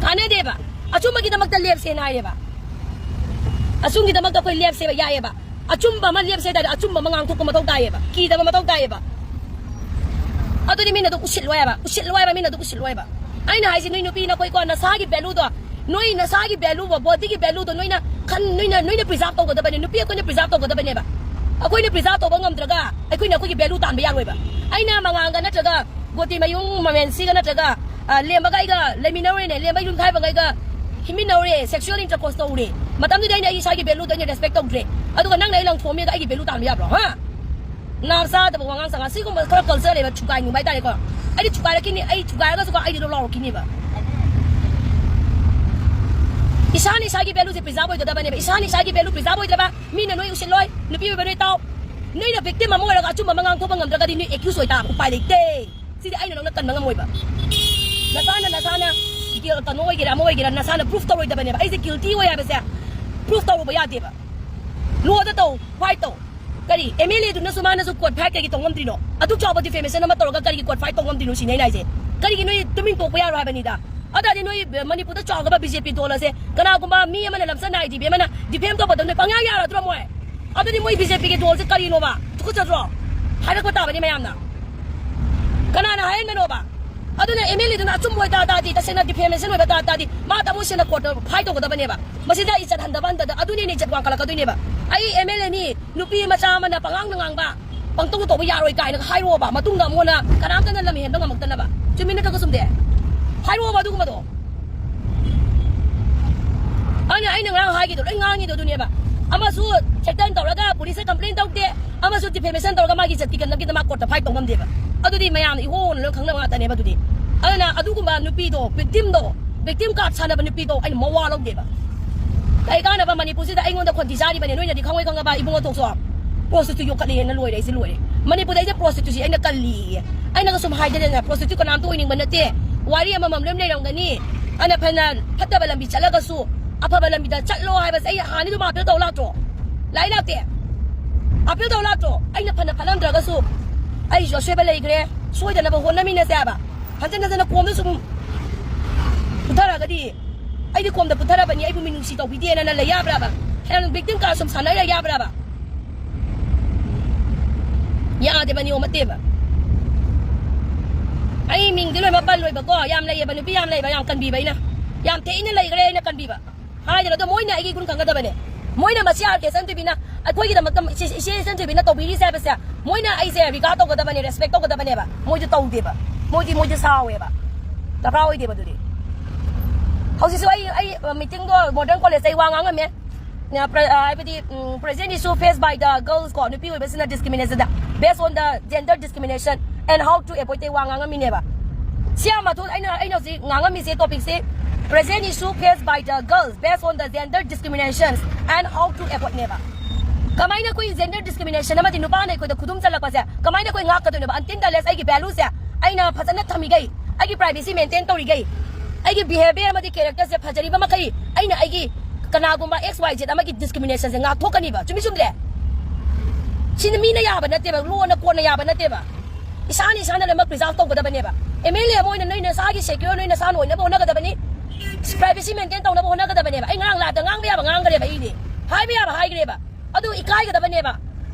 ꯀꯥꯟꯅꯗꯦꯕ꯫ ꯑꯆꯨꯝꯕꯒꯤꯗꯃꯛꯇ ꯂꯦꯞꯁꯦꯅ ꯍꯥꯏꯌꯦꯕ꯫ ꯑꯆꯨꯝꯒꯤꯗꯃꯛꯇ ꯑꯩꯈꯣꯏ ꯂꯦꯞꯁꯦꯕ, ꯌꯥꯏꯌꯦꯕ꯫ ꯑꯆꯨꯝꯕ ꯑꯃ ꯂꯦꯞꯁꯦ ꯍꯥꯏ ꯇꯥꯔꯗꯤ ꯑꯆꯨꯝꯕ ꯑꯃ ꯉꯥꯡꯊꯣꯛꯄ ꯃꯊꯧ ꯇꯥꯏꯌꯦꯕ꯫ ꯀꯤꯗꯕ ꯃꯊꯧ ꯇꯥꯏꯌꯦꯕ꯫ ꯑꯗꯨꯗꯤ ꯃꯤꯅ ꯑꯗꯨꯝ ꯎꯁꯤꯠꯂꯣꯏ ꯍꯥꯏꯕ, ꯎꯁꯤꯠꯂꯣꯏ ꯍꯥꯏꯕ, ꯃꯤꯅ ꯑꯗꯨꯝ ꯎꯁꯤꯠꯂꯣꯏ ꯍꯥꯏꯕ꯫ ꯑꯩꯅ ꯍꯥꯏꯁꯦ, ꯅꯣꯏ ꯅꯨꯄꯤ ꯅꯈꯣꯏꯀꯣ, ꯅꯁꯥꯒꯤ ꯚꯦꯂꯨꯗꯣ, ꯅꯣꯏ ꯅꯁꯥꯒꯤ ꯚꯦꯂꯨ, ꯕꯣꯗꯤꯒꯤ ꯚꯦꯂꯨꯗꯣ ꯅꯣꯏꯅ ꯈꯟ-, ꯅꯣꯏꯅ, ꯅꯣꯏꯅ ꯄ꯭ꯔꯤꯖꯥꯕ ꯇꯧꯒꯗꯕꯅꯦ꯫ ꯅꯨꯄꯤ ꯑꯩꯈꯣꯏꯅ ꯄ꯭ꯔꯤꯖꯥꯕ ꯇꯧꯒꯗꯕꯅꯦꯕ꯫ ꯑꯩꯈꯣꯏꯅ ꯄ꯭ꯔꯤꯖꯥꯕ ꯇꯧꯕ ꯉꯝꯗ꯭ꯔꯒ ꯑꯩꯈꯣꯏꯅ ꯑꯩꯈꯣꯏꯒꯤ ꯚꯦꯂꯨ ꯇꯥꯟꯕ ꯌꯥꯔꯣꯏꯕ꯫ ꯑꯩꯅ ꯃꯉꯥꯡꯒ ꯅꯠꯇ꯭ꯔꯒ ꯒꯣꯇꯤꯃꯌꯨꯡ ꯃꯃꯦꯟꯁꯤꯒ ꯅꯠꯇ꯭ꯔꯒ, ꯑ, ꯂꯦꯝꯕꯒ ꯑꯩꯒ ꯂꯩꯃꯤꯟꯅꯧꯔꯦꯅꯦ, ꯂꯦꯝꯕ ꯌꯨꯝꯈꯥꯏꯕꯒ ꯍꯤꯡꯃꯤꯟꯅꯧꯔꯦ, ꯁꯦꯛꯁꯨꯑꯦꯜ ꯏꯟꯇꯔꯀꯣꯔꯁ ꯇꯧꯔꯦ꯫ ꯃꯇꯝꯗꯨꯗ ꯑꯩꯅ ꯑꯩ ꯏꯁꯥꯒꯤ ꯚꯦꯂꯨꯗꯣ ꯑꯩꯅ ꯔꯦꯁꯄꯦꯛ ꯇꯧꯗ꯭ꯔꯦ꯫ ꯑꯗꯨꯒ ꯅꯪꯅ ꯑꯩ ꯂꯪꯊꯣꯛꯑꯝꯃꯦꯒ ꯑꯩꯒꯤ ꯚꯦꯂꯨ ꯇꯥꯟꯕ ꯌꯥꯕ꯭ꯔꯣ? ꯍꯥ? ꯅꯥꯞ ꯆꯥꯗꯕ ꯋꯥꯉꯥꯡ ꯁꯉꯥꯡ꯫ ꯁꯤꯒꯨꯝꯕ ꯈꯔ ꯀꯜꯆꯔ ꯂꯩꯕ ꯊꯨꯒꯥꯏꯅꯤꯡꯕ ꯍꯥꯏꯇꯥꯔꯦꯀꯣ꯫ ꯑꯩꯗꯤ ꯊꯨꯒꯥꯏꯔꯛꯈꯤꯅꯤ, ꯑꯩ ꯊꯨꯒꯥꯏꯔꯒꯁꯨꯀꯣ ꯑꯩꯗꯤ ꯑꯗꯨꯝ ꯂꯥꯎꯔꯛꯈꯤꯅꯦꯕ꯫ ꯏꯁꯥꯅ ꯏꯁꯥꯒꯤ ꯚꯦꯂꯨꯁꯦ ꯄ꯭ꯔꯤꯖꯥꯕ ꯑꯣꯏꯒꯗꯕꯅꯦꯕ꯫ ꯏꯁꯥꯅ ꯏꯁꯥꯒꯤ ꯚꯦꯂꯨ ꯄ꯭ꯔꯤꯖꯥꯕ ꯑꯣꯏꯗ꯭ꯔꯕ ꯃꯤꯅ ꯅꯣꯏ ꯎꯁꯤꯠꯂꯣꯏ, ꯅꯨꯄꯤ ꯑꯣꯏꯕ ꯅꯣꯏ ꯇꯥꯎ꯫ ꯅꯣꯏꯅ victim ꯑꯃ ꯑꯣꯏꯔꯒ ꯑꯆꯨꯝꯕ ꯑꯃ ꯉꯥꯡꯊꯣꯛꯄ ꯉꯝꯗ꯭ꯔꯒꯗꯤ ꯅꯣꯏ accused ꯑꯣꯏꯇꯥꯕ, ꯎꯄꯥꯏ ꯂꯩꯇꯦ꯫ ꯁꯤꯗꯤ ꯑꯩꯅ ꯅꯪꯅ ꯀꯟꯕ ꯉꯝꯃꯣꯏꯕ꯫ ꯅꯁꯥꯅ, ꯅꯁꯥꯅ ꯀꯩꯅꯣ ꯑꯣꯏꯒꯦꯔꯥ ꯑꯃ ꯑꯣꯏꯒꯦꯔꯥ, ꯅꯁꯥꯅ proof ꯇꯧꯔꯣꯏꯗꯕꯅꯦꯕ꯫ ꯑꯩꯁꯦ guilty ꯑꯣꯏ ꯍꯥꯏꯕꯁꯦ proof ꯇꯧꯔꯨꯕ ꯌꯥꯗꯦꯕ꯫ Law ꯗ ꯇꯧ, fight ꯇꯧ꯫ ꯀꯔꯤ MLA ꯗꯨꯅꯁꯨ ꯃꯥꯅꯁꯨ court fight ꯀꯩꯒꯤ ꯇꯧ ꯉꯝꯗ꯭ꯔꯤꯅꯣ? ꯑꯗꯨꯛ ꯆꯥꯎꯕ defamation ꯑꯃ ꯇꯧꯔꯒ ꯀꯔꯤꯒꯤ court fight ꯇꯧ ꯉꯝꯗ꯭ꯔꯤꯅꯣ ꯁꯤꯅꯦ ꯑꯩꯅ ꯍꯥꯏꯁꯦ꯫ ꯀꯔꯤꯒꯤ ꯅꯣꯏ ꯇꯨꯃꯤꯟ ꯇꯣꯛꯄ ꯌꯥꯔꯣꯏ ꯍꯥꯏꯕꯅꯤꯗ? ꯑꯗꯨꯗꯤ ꯅꯣꯏ ꯃꯅꯤꯄꯨꯔꯗ ꯆꯥꯎꯒꯕ BJP ꯗꯣꯜ ꯑꯁꯦ ꯀꯅꯥꯒꯨꯝꯕ ꯃꯤ ꯑꯃꯅ ꯂꯝꯆꯠ ꯅꯥꯏꯗꯦ ꯏꯕꯦꯝꯃꯅ defame ꯇꯧꯕꯗ ꯅꯣꯏ ꯄꯪꯌꯥ ꯌꯥꯔꯗ꯭ꯔꯣ ꯃꯣꯏ? ꯑꯗꯨꯗꯤ ꯃꯣꯏ BJP ꯒꯤ ꯗꯣꯜꯁꯦ ꯀꯔꯤꯅꯣꯕ? ꯇꯨꯀꯠꯆꯗ꯭ꯔꯣ? ꯍꯥꯏꯔꯛꯄ ꯇꯥꯕꯅꯤ ꯃꯌꯥꯝꯅ꯫ ꯀꯅꯥꯅ ꯍꯥꯏꯍꯟꯕꯅꯣꯕ? ꯑꯗꯨꯅ MLA ꯗꯨꯅ ꯑꯆꯨꯝꯕ ꯑꯣꯏꯇꯥ ꯇꯥꯔꯗꯤ, ꯇꯁꯦꯡꯅ defamation ꯑꯣꯏꯕ ꯇꯥ ꯇꯥꯔꯗꯤ, ꯃꯥ ꯊꯃꯣꯏ ꯁꯦꯡꯅ court ꯇ fight ꯇꯧꯒꯗꯕꯅꯦꯕ꯫ ꯃꯁꯤꯗ ꯏꯖꯠ ꯍꯟꯊꯕ ꯍꯟꯊꯗ ꯑꯗꯨꯅꯤꯅꯦ ꯏꯖꯠ ꯋꯥꯡꯈꯠꯂꯛꯀꯗꯣꯏꯅꯦꯕ꯫ ꯑꯩ MLA ꯅꯤ, ꯅꯨꯄꯤ ꯃꯆꯥ ꯑꯃꯅ ꯄꯉꯥꯡꯗ ꯉꯥꯡꯕ, ꯄꯪꯇꯧꯗ ꯇꯧꯕ ꯌꯥꯔꯣꯏ ꯀꯥꯏꯅ ꯍꯥꯏꯔꯣꯕ, ꯃꯇꯨꯡꯗ ꯑꯃꯨꯛ ꯍꯟꯅ ꯀꯅꯥꯝꯇꯅ ꯂꯝ ꯍꯦꯟꯕ ꯉꯝꯃꯛꯇꯅꯕ꯫ ꯆꯨꯝꯃꯤ ꯅꯠꯇ꯭ꯔꯣ ꯆꯨꯝꯗꯦ? ꯍꯥꯏꯔꯣꯕ ꯑꯗꯨꯒꯨꯝꯕꯗꯣ꯫ ꯑꯗꯨꯅ ꯑꯩꯅ ꯉꯔꯥꯡ ꯍꯥꯏꯒꯤꯗꯣ ꯂꯣꯏ ꯉꯥꯡꯉꯤꯗꯣ ꯑꯗꯨꯅꯦꯕ꯫ ꯑꯃꯁꯨ threaten ꯇꯧꯔꯒ police ꯇ complain ꯇꯧꯗꯦ, ꯑꯃꯁꯨ defamation ꯇꯧꯔꯒ ꯃꯥꯒꯤ ꯏꯖꯠ ꯊꯤꯒꯠꯅꯕꯒꯤꯗꯃꯛ court ꯇ fight ꯇꯧ ꯉꯝꯗꯦꯕ꯫ ꯑꯗꯨꯗꯤ ꯃꯌꯥꯝꯅ ꯏꯍꯣꯅ ꯂꯣꯏ ꯈꯪꯅꯕ ꯉꯥꯛꯇꯅꯦꯕ ꯑꯗꯨꯗꯤ꯫ ꯑꯗꯨꯅ ꯑꯗꯨꯒꯨꯝꯕ ꯅꯨꯄꯤꯗꯣ, victim ꯗꯣ, victim card ꯁꯥꯟꯅꯕ ꯅꯨꯄꯤꯗꯣ ꯑꯩꯅ ꯃꯋꯥ ꯂꯧꯗꯦꯕ꯫ ꯀꯩ ꯀꯥꯟꯅꯕ ꯃꯅꯤꯄꯨꯔꯁꯤꯗ ꯑꯩꯉꯣꯟꯗ ꯈꯣꯟꯊꯤ ꯆꯥꯔꯤꯕꯅꯦ, ꯅꯣꯏꯅꯗꯤ ꯈꯪꯉꯣꯏ ꯈꯪꯉꯕ ꯏꯕꯨꯡꯉꯣ ꯊꯣꯛꯁꯨ꯫ Prostitute ꯌꯣꯛꯈꯠꯂꯦꯅ ꯂꯣꯏꯔꯦ, ꯑꯩꯁꯦ ꯂꯣꯏꯔꯦ꯫ ꯃꯅꯤꯄꯨꯔꯗ ꯑꯩꯁꯦ prostitute ꯁꯤ ꯑꯩꯅ ꯀꯜꯂꯤꯌꯦ꯫ ꯑꯩꯅꯒ ꯁꯨꯝ ꯍꯥꯏꯗꯅ prostitute ꯀꯅꯥꯝꯇ ꯑꯣꯏꯅꯤꯡꯕ ꯅꯠꯇꯦ꯫ ꯋꯥꯔꯤ ꯑꯃꯃꯝ ꯂꯣꯏ ꯂꯩꯔꯝꯒꯅꯤ꯫ ꯑꯩꯅ ꯐꯅ ꯐꯠꯇꯕ ꯂꯝꯕꯤ ꯆꯠꯂꯒꯁꯨ ꯑꯐꯕ ꯂꯝꯕꯤꯗ ꯆꯠꯂꯣ ꯍꯥꯏꯕꯁꯦ ꯑꯩ ꯍꯥꯟꯅꯗꯤ ꯑꯗꯨꯝ appeal ꯇꯧ ꯂꯥꯛꯇ꯭ꯔꯣ? ꯂꯥꯏ ꯂꯥꯛꯇꯦ꯫ Appeal ꯇꯧ ꯂꯥꯛꯇ꯭ꯔꯣ? ꯑꯩꯅ ꯐꯅ ꯐꯠꯂꯝꯗ꯭ꯔꯒꯁꯨ ꯑꯩꯁꯨ ꯑꯁꯣꯏꯕ ꯂꯩꯈ꯭ꯔꯦ, ꯁꯣꯏꯗꯅꯕ ꯍꯣꯠꯅꯃꯤꯟꯅꯁꯦ ꯍꯥꯏꯕ꯫ ꯍꯟꯖꯟ ꯍꯟꯖꯟꯅ ꯀꯣꯝꯗ ꯁꯨꯝ ꯄꯨꯊꯔꯒꯗꯤ ꯑꯩꯗꯤ ꯀꯣꯝꯗ ꯄꯨꯊꯔꯕꯅꯤ, ꯑꯩꯕꯨ ꯃꯤꯅꯨꯡꯁꯤ ꯇꯧꯕꯤꯗꯦꯅ ꯂꯩ ꯌꯥꯕ꯭ꯔꯕ? ꯍꯦꯟ victim card ꯁꯨꯝ ꯁꯥꯟꯅꯔ ꯌꯥꯕ꯭ꯔꯕ? ꯌꯥꯗꯦꯕ, ꯅꯤꯌꯣꯝ ꯅꯠꯇꯦꯕ꯫ ꯑꯩ ꯃꯤꯡꯗꯤ ꯂꯣꯏꯅꯃꯛ ꯄꯜꯂꯣꯏꯕꯀꯣ, ꯌꯥꯝ ꯂꯩꯌꯦꯕ, ꯅꯨꯄꯤ ꯌꯥꯝ ꯂꯩꯕ, ꯌꯥꯝ ꯀꯟꯕꯤꯕ ꯑꯩꯅ꯫ ꯌꯥꯝ ꯊꯤꯅ ꯂꯩꯈ꯭ꯔꯦ ꯑꯩꯅ ꯀꯟꯕꯤꯕ꯫ ꯍꯥꯏꯗꯅ ꯑꯗꯣ ꯃꯣꯏꯅ ꯑꯩꯒꯤ ꯏꯒꯨꯟ ꯈꯪꯒꯗꯕꯅꯦ꯫ ꯃꯣꯏꯅ ꯃꯁꯤ ꯑꯥꯔ ꯀꯦ ꯏꯆꯟ ꯊꯣꯏꯕꯤꯅ ꯑꯩꯈꯣꯏꯒꯤꯗꯃꯛꯇ ꯏꯆꯦ, ꯏꯆꯦ ꯏꯆꯟ ꯊꯣꯏꯕꯤꯅ ꯇꯧꯕꯤꯔꯤꯁꯦ ꯍꯥꯏꯕꯁꯦ ꯃꯣꯏꯅ ꯑꯩꯁꯦ regard ꯇꯧꯒꯗꯕꯅꯦ, respect ꯇꯧꯒꯗꯕꯅꯦꯕ꯫ ꯃꯣꯏꯗꯤ ꯇꯧꯗꯦꯕ꯫ ꯃꯣꯏꯗꯤ, ꯃꯣꯏꯗꯤ ꯁꯥꯎꯋꯦꯕ꯫ ꯗꯔꯀꯥꯔ ꯑꯣꯏꯗꯦꯕ ꯑꯗꯨꯗꯤ꯫ ꯍꯧꯖꯤꯛꯁꯨ ꯑꯩ, ꯑꯩ meeting ꯗꯣ Modern College ꯇ ꯑꯩ ꯋꯥ ꯉꯥꯡꯉꯝꯃꯦ꯫ ꯅ, ꯄ꯭ꯔ-, ꯑ, ꯍꯥꯏꯕꯗꯤ, ꯎꯝ, present issue faced by the girls ꯀꯣ, ꯅꯨꯄꯤ ꯑꯣꯏꯕꯁꯤꯅ discrimination based on the gender discrimination and how to avoid ꯇꯩ ꯋꯥ ꯉꯥꯡꯉꯝꯃꯤꯅꯦꯕ꯫ ꯁꯤ ꯌꯥꯝ ꯃꯊꯧ, ꯑꯩꯅ, ꯑꯩꯅ ꯍꯧꯖꯤꯛ ꯉꯥꯡꯉꯝꯃꯤꯁꯦ topic say present issue faced by the girls based on the gender discriminations and how to avoid ꯅꯦꯕ꯫ ꯀꯃꯥꯏꯅ ꯑꯩꯈꯣꯏ gender discrimination ꯑꯃꯗꯤ ꯅꯨꯄꯥꯅ ꯑꯩꯈꯣꯏꯗ ꯈꯨꯗꯨꯝ ꯆꯠꯂꯛꯄꯁꯦ ꯀꯃꯥꯏꯅ ꯑꯩꯈꯣꯏ ꯉꯥꯛꯀꯗꯣꯏꯅꯣꯕ? Until unless ꯑꯩꯒꯤ value ꯁꯦ ꯑꯩꯅ ꯐꯖꯅ ꯊꯝꯃꯤꯈꯩ, ꯑꯩꯒꯤ privacy maintain ꯇꯧꯔꯤꯈꯩ, ꯑꯩꯒꯤ behavior ꯑꯃꯗꯤ character ꯁꯦ ꯐꯖꯔꯤꯕ ꯃꯈꯩ ꯑꯩꯅ ꯑꯩꯒꯤ ꯀꯅꯥꯒꯨꯝꯕ X Y Z ꯑꯃꯒꯤ discrimination ꯁꯦ ꯉꯥꯛꯊꯣꯛꯀꯅꯤꯕ꯫ ꯆꯨꯝꯃꯤ ꯆꯨꯝꯗꯦ? ꯁꯤꯅ ꯃꯤꯅ ꯌꯥꯕ ꯅꯠꯇꯦꯕ, law ꯅ ꯀꯣꯟꯅ ꯌꯥꯕ ꯅꯠꯇꯦꯕ꯫ ꯏꯁꯥꯅ ꯏꯁꯥꯅ ꯂꯣꯏꯅꯃꯛ preserve ꯇꯧꯒꯗꯕꯅꯦꯕ꯫ M L A ꯑꯃ ꯑꯣꯏꯅ ꯅꯣꯏ ꯅꯁꯥꯒꯤ secure, ꯅꯣꯏ ꯅꯁꯥꯅ ꯑꯣꯏꯅꯕ ꯍꯣꯠꯅꯒꯗꯕꯅꯤ꯫ Privacy maintain ꯇꯧꯅꯕ ꯍꯣꯠꯅꯒꯗꯕꯅꯦꯕ꯫ ꯑꯩ ꯉꯔꯥꯡ live ꯇ ꯉꯥꯡꯕ ꯌꯥꯕ ꯉꯥꯡꯈ꯭ꯔꯦꯕ ꯑꯩꯗꯤ꯫ ꯍꯥꯏꯕ ꯌꯥꯕ ꯍꯥꯏꯈ꯭ꯔꯦꯕ꯫ ꯑꯗꯨ ꯏꯀꯥꯏꯒꯗꯕꯅꯦꯕ꯫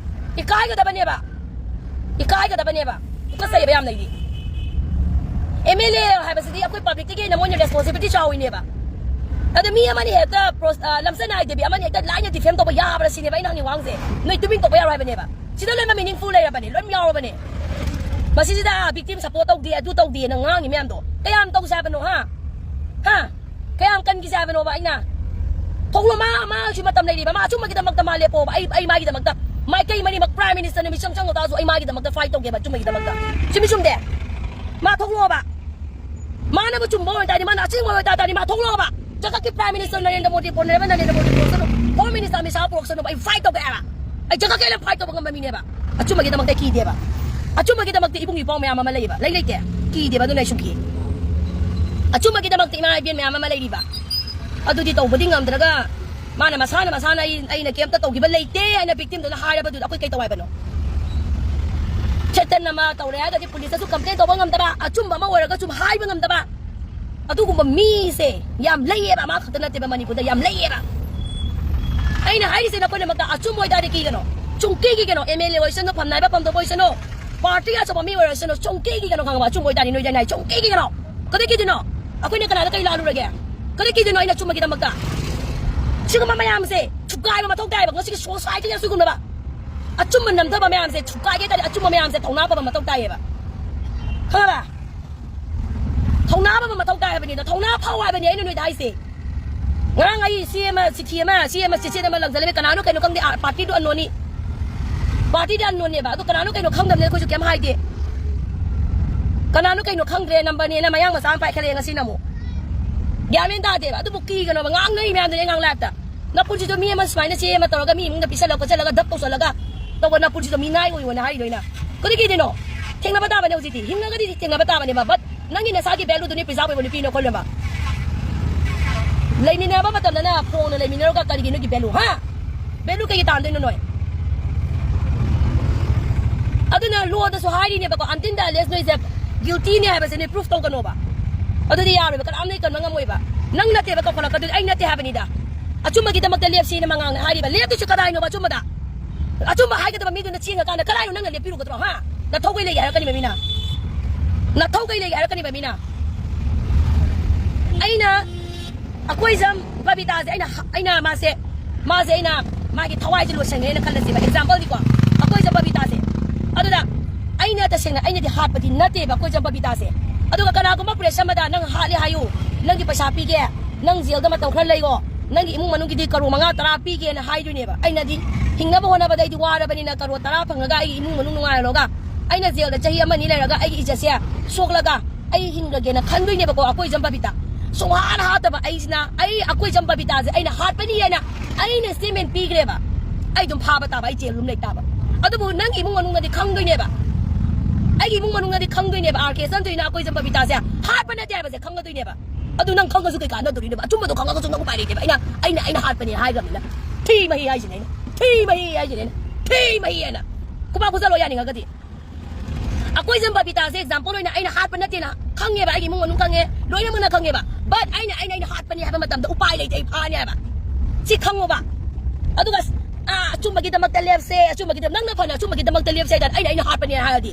ꯏꯀꯥꯏꯒꯗꯕꯅꯦꯕ꯫ ꯏꯀꯥꯏꯒꯗꯕꯅꯦꯕ꯫ ꯇꯨꯀꯠꯆꯩꯕ ꯌꯥꯝꯅ ꯑꯩꯗꯤ꯫ M L A ꯍꯥꯏꯕꯁꯤꯗꯤ ꯑꯩꯈꯣꯏ public ꯇꯒꯤ ꯍꯦꯟꯅ ꯃꯣꯏꯅ responsibility ꯆꯥꯎꯋꯤꯅꯦꯕ꯫ ꯑꯗ ꯃꯤ ꯑꯃꯅ ꯍꯦꯛꯇ ꯄ꯭ꯔꯣ-, ꯑ, ꯂꯝꯆꯠ ꯅꯥꯏꯗꯕꯤ ꯑꯃꯅ ꯍꯦꯛꯇ ꯂꯥꯏꯅ defame ꯇꯧꯕ ꯌꯥꯕ꯭ꯔꯥ ꯁꯤꯅꯦꯕ ꯑꯩꯅ ꯍꯪꯅꯤꯡ ꯋꯥꯍꯪꯁꯦ꯫ ꯅꯣꯏ ꯇꯨꯃꯤꯟ ꯇꯧꯕ ꯌꯥꯔꯣꯏ ꯍꯥꯏꯕꯅꯦꯕ꯫ ꯁꯤꯗ ꯂꯣꯏꯅꯃꯛ meaningful ꯂꯩꯔꯕꯅꯦ, ꯂꯣꯏꯅ ꯌꯥꯎꯔꯕꯅꯦ꯫ ꯃꯁꯤꯁꯤꯗ victim support ꯇꯧꯗꯦ, ꯑꯗꯨ ꯇꯧꯗꯦꯅ ꯉꯥꯡꯉꯤ ꯃꯌꯥꯝꯗꯣ꯫ ꯀꯌꯥꯝ ꯇꯧꯁꯦ ꯍꯥꯏꯕꯅꯣ, ꯍꯥ? ꯍꯥ? ꯀꯌꯥꯝ ꯀꯟꯈꯤꯁꯦ ꯍꯥꯏꯕꯅꯣꯕ ꯑꯩꯅ? ꯊꯣꯛꯂꯣ, ꯃꯥ, ꯃꯥꯁꯨ ꯃꯇꯝ ꯂꯩꯔꯤꯕ, ꯃꯥ ꯑꯆꯨꯝꯕꯒꯤꯗꯃꯛꯇ ꯃꯥ ꯂꯦꯞꯄꯣꯕ꯫ ꯑꯩ, ꯑꯩ ꯃꯥꯒꯤꯗꯃꯛꯇ ꯃꯥꯏꯀꯩ ꯃꯔꯤꯃꯛ prime minister ꯅ ꯃꯤꯆꯪ ꯆꯪꯉ ꯇꯥꯔꯁꯨ ꯑꯩ ꯃꯥꯒꯤꯗꯃꯛꯇ fight ꯇꯧꯒꯦꯕ, ꯑꯆꯨꯝꯕꯒꯤꯗꯃꯛꯇ꯫ ꯆꯨꯝꯃꯤ ꯆꯨꯝꯗꯦ? ꯃꯥ ꯊꯣꯛꯂꯣꯕ꯫ ꯃꯥꯅꯕꯨ ꯆꯨꯝꯕ ꯑꯣꯏꯇꯥꯔꯗꯤ, ꯃꯥꯅ ꯑꯁꯦꯡꯕ ꯑꯣꯏꯇꯥꯔꯗꯤ ꯃꯥ ꯊꯣꯛꯂꯣꯕ꯫ ꯖꯒꯠꯀꯤ prime minister Narendra Modi, honorable Narendra Modi ꯄꯨꯔꯛꯁꯅꯨ, home minister Amit Shah ꯄꯨꯔꯛꯁꯅꯨꯕ, ꯑꯩ fight ꯇꯧꯒꯦ ꯍꯥꯏꯕ꯫ ꯑꯩ ꯖꯒꯠꯀꯤ ꯑꯩꯅ fight ꯇꯧꯕ ꯉꯝꯕ ꯃꯤꯅꯦꯕ꯫ ꯑꯆꯨꯝꯕꯒꯤꯗꯃꯛꯇ ꯀꯤꯗꯦꯕ꯫ ꯑꯆꯨꯝꯕꯒꯤꯗꯃꯛꯇ ꯏꯕꯨꯡ ꯏꯄ꯭ꯋꯥ ꯃꯌꯥꯝ ꯑꯃ ꯂꯩꯕ, ꯂꯩ ꯂꯩꯇꯦ? ꯀꯤꯗꯦꯕ, ꯑꯗꯨꯅ ꯑꯩ ꯁꯨꯝ ꯀꯤ꯫ ꯑꯆꯨꯝꯕꯒꯤꯗꯃꯛꯇ ꯏꯃꯥ ꯏꯕꯦꯟ ꯃꯌꯥꯝ ꯑꯃ ꯂꯩꯔꯤꯕ꯫ ꯑꯗꯨꯗꯤ ꯇꯧꯕꯗꯤ ꯉꯝꯗ꯭ꯔꯒ ꯃꯥꯅ ꯃꯁꯥꯅ, ꯃꯁꯥꯅ ꯑꯩ, ꯑꯩꯅ ꯀꯩꯝꯇ ꯇꯧꯈꯤꯕ ꯂꯩꯇꯦ ꯍꯥꯏꯅ victim ꯗꯨꯅ ꯍꯥꯏꯔꯕꯗꯨꯗ ꯑꯩꯈꯣꯏ ꯀꯩ ꯇꯧ ꯍꯥꯏꯕꯅꯣ? ꯊ꯭ꯔꯦꯇꯟ ꯑꯃ ꯇꯧꯔꯦ ꯍꯥꯏꯔꯒꯗꯤ ꯄꯨꯂꯤꯁꯇꯁꯨ complain ꯇꯧꯕ ꯉꯝꯗꯕ, ꯑꯆꯨꯝꯕ ꯑꯃ ꯑꯣꯏꯔꯒꯁꯨ ꯍꯥꯏꯕ ꯉꯝꯗꯕ, ꯑꯗꯨꯒꯨꯝꯕ ꯃꯤꯁꯦ ꯌꯥꯝ ꯂꯩꯌꯦꯕ, ꯃꯥ ꯈꯛꯇ ꯅꯠꯇꯦꯕ, ꯃꯅꯤꯄꯨꯔꯗ ꯌꯥꯝ ꯂꯩꯌꯦꯕ꯫ ꯑꯩꯅ ꯍꯥꯏꯔꯤꯁꯦ ꯅꯈꯣꯏꯅꯃꯛꯇ ꯑꯆꯨꯝꯕ ꯑꯣꯏꯇꯥꯔꯗꯤ ꯀꯤꯒꯅꯣ, ꯁꯨꯡꯀꯤ ꯀꯤꯒꯅꯣ꯫ M L A ꯑꯣꯏꯁꯅꯨ, ꯐꯝꯅꯥꯏꯕ ꯐꯝꯗꯧꯕ ꯑꯣꯏꯁꯅꯨ, party ꯑꯆꯧꯕ ꯃꯤ ꯑꯣꯏꯔꯁꯅꯨ, ꯁꯨꯡꯀꯤ ꯀꯤꯒꯅꯣ, ꯈꯪꯉꯕ? ꯑꯆꯨꯝꯕ ꯑꯣꯏꯇꯥꯔꯗꯤ ꯅꯣꯏꯗ ꯉꯥꯏ, ꯁꯨꯡꯀꯤ ꯀꯤꯒꯅꯣ꯫ ꯀꯗꯥꯏ ꯀꯤꯗꯣꯏꯅꯣ? ꯑꯩꯈꯣꯏꯅ ꯀꯅꯥꯗ ꯀꯔꯤ ꯂꯥꯜꯂꯨꯔꯒꯦ? ꯀꯗꯥꯏ ꯀꯤꯗꯣꯏꯅꯣ ꯑꯩꯅ ꯑꯆꯨꯝꯕꯒꯤꯗꯃꯛꯇ? ꯁꯤꯒꯨꯝꯕ ꯃꯌꯥꯝꯁꯦ ꯊꯨꯒꯥꯏꯕ ꯃꯊꯧ ꯇꯥꯏꯌꯦꯕ, ꯉꯁꯤꯒꯤ society ꯁꯤꯒꯨꯝꯂꯕ ꯑꯆꯨꯝꯕ ꯅꯝꯊꯕ ꯃꯌꯥꯝꯁꯦ ꯊꯨꯒꯥꯏꯒꯦ ꯇꯥꯔꯗꯤ ꯑꯆꯨꯝꯕ ꯃꯌꯥꯝꯁꯦ ꯊꯧꯅꯥ ꯐꯕ ꯃꯊꯧ ꯇꯥꯏꯌꯦꯕ, ꯈꯪꯉꯕ? ꯊꯧꯅꯥ ꯐꯕ ꯃꯊꯧ ꯇꯥꯏ ꯍꯥꯏꯕꯅꯤꯗ, ꯊꯧꯅꯥ ꯐꯧ ꯍꯥꯏꯕꯅꯤ ꯑꯩꯅ ꯅꯣꯏꯗ ꯍꯥꯏꯁꯦ꯫ ꯉꯔꯥꯡ ꯑꯩ ꯆꯦ ꯑꯃ, ꯆꯤꯊꯤ ꯑꯃ, ꯆꯦ ꯑꯃ, ꯆꯦꯆꯦꯠ ꯑꯃ ꯂꯪꯖꯜꯂꯝꯃꯦ, ꯀꯅꯥꯅꯣ ꯀꯩꯅꯣ ꯈꯪꯗꯦ, ꯑꯥ, party ꯗꯣ unknown ꯅꯤ꯫ Party ꯗꯤ unknown ꯅꯦꯕ, ꯑꯗꯣ ꯀꯅꯥꯅꯣ ꯀꯩꯅꯣ ꯈꯪꯗꯕꯅꯤꯅ ꯑꯩꯈꯣꯏꯁꯨ ꯀꯩꯝ ꯍꯥꯏꯗꯦ꯫ ꯀꯅꯥꯅꯣ ꯀꯩꯅꯣ ꯈꯪꯗ꯭ꯔꯦ, number ꯅꯦꯅ ꯃꯌꯥꯡ ꯃꯆꯥ ꯑꯃ ꯄꯥꯏꯈꯠꯂꯛꯑꯦ ꯉꯁꯤꯅ ꯑꯃꯨꯛ꯫ ꯒ꯭ꯌꯥꯟ ꯃꯦꯟ ꯇꯥꯗꯦꯕ, ꯑꯗꯨꯕꯨ ꯀꯤꯒꯅꯣꯕ, ꯉꯥꯡꯅꯔꯤ ꯃꯌꯥꯝꯗꯨꯅꯦ ꯑꯉꯥꯡ live ꯇ꯫ ꯅꯄꯨꯟꯁꯤꯗꯣ ꯃꯤ ꯑꯃ ꯁꯨꯃꯥꯏꯅ ꯆꯦ ꯑꯃ ꯇꯧꯔꯒ ꯃꯤ ꯏꯃꯨꯡꯗ ꯄꯤꯁꯜꯂ ꯈꯣꯠꯆꯜꯂꯒ ꯗꯞ ꯇꯧꯁꯜꯂꯒ ꯇꯧꯕ ꯅꯄꯨꯟꯁꯤꯗꯣ ꯃꯤꯅꯥꯏ ꯑꯣꯏꯌꯣꯅ ꯍꯥꯏꯔꯤꯗꯣ ꯑꯩꯅ꯫ ꯀꯔꯤꯒꯤꯅꯣ? ꯊꯦꯡꯅꯕ ꯇꯥꯕꯅꯦ ꯍꯧꯖꯤꯛꯇꯤ꯫ ꯍꯤꯡꯉꯒꯗꯤ ꯊꯦꯡꯅꯕ ꯇꯥꯕꯅꯦꯕ꯫ But ꯅꯪꯒꯤ ꯅꯁꯥꯒꯤ value ꯗꯨꯅꯤ preserve ꯑꯣꯏꯕ ꯅꯨꯄꯤꯅ ꯑꯩꯈꯣꯏ ꯂꯣꯏꯅꯃꯛ꯫ ꯂꯩꯃꯤꯟꯅꯕ ꯃꯇꯝꯗꯅ ꯈꯣꯡꯅ ꯂꯩꯃꯤꯟꯅꯔꯒ ꯀꯔꯤꯒꯤ ꯅꯣꯏꯒꯤ value, ꯍꯥ? Value ꯀꯩꯒꯤ ꯇꯥꯟꯗꯣꯏꯅꯣ ꯅꯣꯏ? ꯑꯗꯨꯅ law ꯗꯁꯨ ꯍꯥꯏꯔꯤꯅꯦꯕꯀꯣ, until unless ꯅꯣꯏꯁꯦ guilty ꯅꯦ ꯍꯥꯏꯕꯁꯦ ꯅꯣꯏ proof ꯇꯧꯒꯅꯣꯕ꯫ ꯑꯗꯨꯗꯤ ꯌꯥꯔꯣꯏꯕ, ꯀꯅꯥꯝ ꯅꯣꯏ ꯀꯟꯕ ꯉꯝꯃꯣꯏꯕ꯫ ꯅꯪ ꯅꯠꯇꯦꯕ ꯀꯧꯈꯠꯂꯛꯀꯗꯣꯏꯗꯤ, ꯑꯩ ꯅꯠꯇꯦ ꯍꯥꯏꯕꯅꯤꯗ꯫ ꯑꯆꯨꯝꯕꯒꯤꯗꯃꯛꯇ ꯂꯦꯞꯁꯤꯅ ꯃꯉꯥꯜꯅ ꯍꯥꯏꯔꯤꯕ꯫ ꯂꯦꯞꯇꯣꯏꯁꯤ ꯀꯗꯥꯏꯅꯣꯕ ꯑꯆꯨꯝꯕꯗ? ꯑꯆꯨꯝꯕ ꯍꯥꯏꯒꯗꯕ ꯃꯤꯗꯨꯅ ꯆꯦꯟꯈ꯭ꯔꯀꯥꯟꯗ ꯀꯗꯥꯏꯅꯣ ꯅꯪꯅ ꯂꯦꯞꯄꯤꯔꯨꯒꯗ꯭ꯔꯣ, ꯍꯥ? ꯅꯊꯧ ꯀꯩ ꯂꯩꯒꯦ ꯍꯥꯏꯔꯛꯀꯅꯤꯕ ꯃꯤꯅ? ꯅꯊꯧ ꯀꯩ ꯂꯩꯒꯦ ꯍꯥꯏꯔꯛꯀꯅꯤꯕ ꯃꯤꯅ? ꯑꯩꯅ ꯑꯩꯈꯣꯏ ꯖꯝ ꯕꯕꯤꯇꯥꯁꯦ ꯑꯩꯅ, ꯑꯩꯅ ꯃꯥꯁꯦ, ꯃꯥꯁꯦ ꯑꯩꯅ ꯃꯥꯒꯤ ꯊꯋꯥꯏꯁꯦ ꯂꯣꯠꯁꯟꯒꯦꯅ ꯈꯜꯂꯁꯦꯕ, example ꯅꯤꯀꯣ, ꯑꯩꯈꯣꯏ ꯖꯝ ꯕꯕꯤꯇꯥꯁꯦ꯫ ꯑꯗꯨꯗ ꯑꯩꯅ ꯇꯁꯦꯡꯅ ꯑꯩꯅꯗꯤ ꯍꯥꯠꯄꯗꯤ ꯅꯠꯇꯦꯕ ꯑꯩꯈꯣꯏ ꯖꯝ ꯕꯕꯤꯇꯥꯁꯦ꯫ ꯑꯗꯨꯒ ꯀꯅꯥꯒꯨꯝꯕ press ꯑꯃꯗ ꯅꯪ ꯍꯥꯠꯂꯦ ꯍꯥꯏꯌꯨ, ꯅꯪꯒꯤ ꯄꯩꯁꯥ ꯄꯤꯒꯦ, ꯅꯪ ꯖꯦꯜꯗ ꯃꯇꯝ ꯈꯔ ꯂꯩꯔꯣ, ꯅꯪꯒꯤ ꯏꯃꯨꯡ ꯃꯅꯨꯡꯒꯤꯗꯤ ꯀꯔꯣ ꯃꯉꯥ ꯇꯔꯥ ꯄꯤꯒꯦꯅ ꯍꯥꯏꯗꯣꯏꯅꯦꯕ꯫ ꯑꯩꯅꯗꯤ ꯍꯤꯡꯅꯕ ꯍꯣꯠꯅꯕꯗ ꯑꯩꯗꯤ ꯋꯥꯔꯕꯅꯤꯅ ꯀꯔꯣ ꯇꯔꯥ ꯐꯪꯉꯒ ꯑꯩꯒꯤ ꯏꯃꯨꯡ ꯃꯅꯨꯡ ꯅꯨꯡꯉꯥꯏꯍꯜꯂꯣꯒ ꯑꯩꯅ ꯖꯦꯜꯗ ꯆꯍꯤ ꯑꯃ ꯑꯅꯤ ꯂꯩꯔꯒ ꯑꯩꯒꯤ ꯏꯖꯠꯁꯦ ꯁꯣꯛꯂꯒ ꯑꯩ ꯍꯤꯡꯉꯒꯦꯅ ꯈꯟꯗꯣꯏꯅꯦꯕꯀꯣ ꯑꯩꯈꯣꯏ ꯖꯝ ꯕꯕꯤꯇꯥ꯫ ꯁꯨꯡꯍꯥꯠ ꯍꯥꯠꯇꯕ ꯑꯩꯁꯤꯅ, ꯑꯩ ꯑꯩꯈꯣꯏ ꯖꯝ ꯕꯕꯤꯇꯥꯁꯦ ꯑꯩꯅ ꯍꯥꯠꯄꯅꯤ ꯍꯥꯏꯅ ꯑꯩꯅ statement ꯄꯤꯈ꯭ꯔꯦꯕ꯫ ꯑꯩ ꯑꯗꯨꯝ ꯐꯥꯕ ꯇꯥꯕ, ꯑꯩ ꯖꯦꯜ ꯑꯗꯨꯝ ꯂꯩ ꯇꯥꯕ꯫ ꯑꯗꯨꯕꯨ ꯅꯪ ꯏꯃꯨꯡ ꯃꯅꯨꯡꯅꯗꯤ ꯈꯪꯗꯣꯏꯅꯦꯕ, ꯑꯩꯒꯤ ꯏꯃꯨꯡ ꯃꯅꯨꯡꯅꯗꯤ ꯈꯪꯗꯣꯏꯅꯦꯕ, ꯑꯥꯔ ꯀꯦ ꯆꯟꯗꯣꯏꯅ ꯑꯩꯈꯣꯏ ꯖꯝ ꯕꯕꯤꯇꯥꯁꯦ ꯍꯥꯠꯄ ꯅꯠꯇꯦ ꯍꯥꯏꯕꯁꯦ ꯈꯪꯒꯗꯣꯏꯅꯦꯕ꯫ ꯑꯗꯨ ꯅꯪ ꯈꯪꯉꯁꯨ ꯀꯩ ꯀꯥꯟꯅꯗꯣꯔꯤꯅꯦꯕ? ꯑꯆꯨꯝꯕꯗꯣ ꯈꯪꯉꯒꯁꯨ ꯅꯪ ꯎꯄꯥꯏ ꯂꯩꯇꯦꯕ꯫ ꯑꯩꯅ, ꯑꯩꯅ, ꯑꯩꯅ ꯍꯥꯠꯄꯅꯦ ꯍꯥꯏꯈ꯭ꯔꯕꯅꯤꯅ꯫ ꯊꯤ ꯃꯍꯤ ꯍꯥꯏꯁꯤꯅꯦ ꯑꯩꯅ, ꯊꯤ ꯃꯍꯤ ꯍꯥꯏꯁꯤꯅꯦ ꯑꯩꯅ, ꯊꯤ ꯃꯍꯤ ꯍꯥꯏꯅ꯫ ꯈꯨꯕꯥꯛ ꯈꯨꯖꯜꯂꯣ ꯌꯥꯅꯤꯡꯉꯒꯗꯤ꯫ ꯑꯩꯈꯣꯏ ꯖꯝ ꯕꯕꯤꯇꯥꯁꯦ example ꯑꯣꯏꯅ ꯑꯩꯅ ꯍꯥꯠꯄ ꯅꯠꯇꯦꯅ ꯈꯪꯉꯦꯕ, ꯑꯩꯒꯤ ꯏꯃꯨꯡ ꯃꯅꯨꯡ ꯈꯪꯉꯦ, ꯂꯣꯏꯅꯃꯛꯅ ꯈꯪꯉꯦꯕ꯫ But ꯑꯩꯅ, ꯑꯩꯅ, ꯑꯩꯅ ꯍꯥꯠꯄꯅꯤ ꯍꯥꯏꯕ ꯃꯇꯝꯗ ꯎꯄꯥꯏ ꯂꯩꯇꯦ, ꯑꯩ ꯐꯥꯅꯤ ꯍꯥꯏꯕ꯫ ꯁꯤ ꯈꯪꯉꯣꯕ꯫ ꯑꯗꯨꯒ ꯑꯥ, ꯑꯆꯨꯝꯕꯒꯤꯗꯃꯛꯇ ꯂꯦꯞꯁꯦ, ꯑꯆꯨꯝꯕꯒꯤꯗꯃꯛ, ꯅꯪꯅ ꯐꯅ ꯑꯆꯨꯝꯕꯒꯤꯗꯃꯛꯇ ꯂꯦꯞꯁꯦ ꯍꯥꯏꯇꯥꯔꯦ, ꯑꯩꯅ, ꯑꯩꯅ ꯍꯥꯠꯄꯅꯦ ꯍꯥꯏꯔꯗꯤ,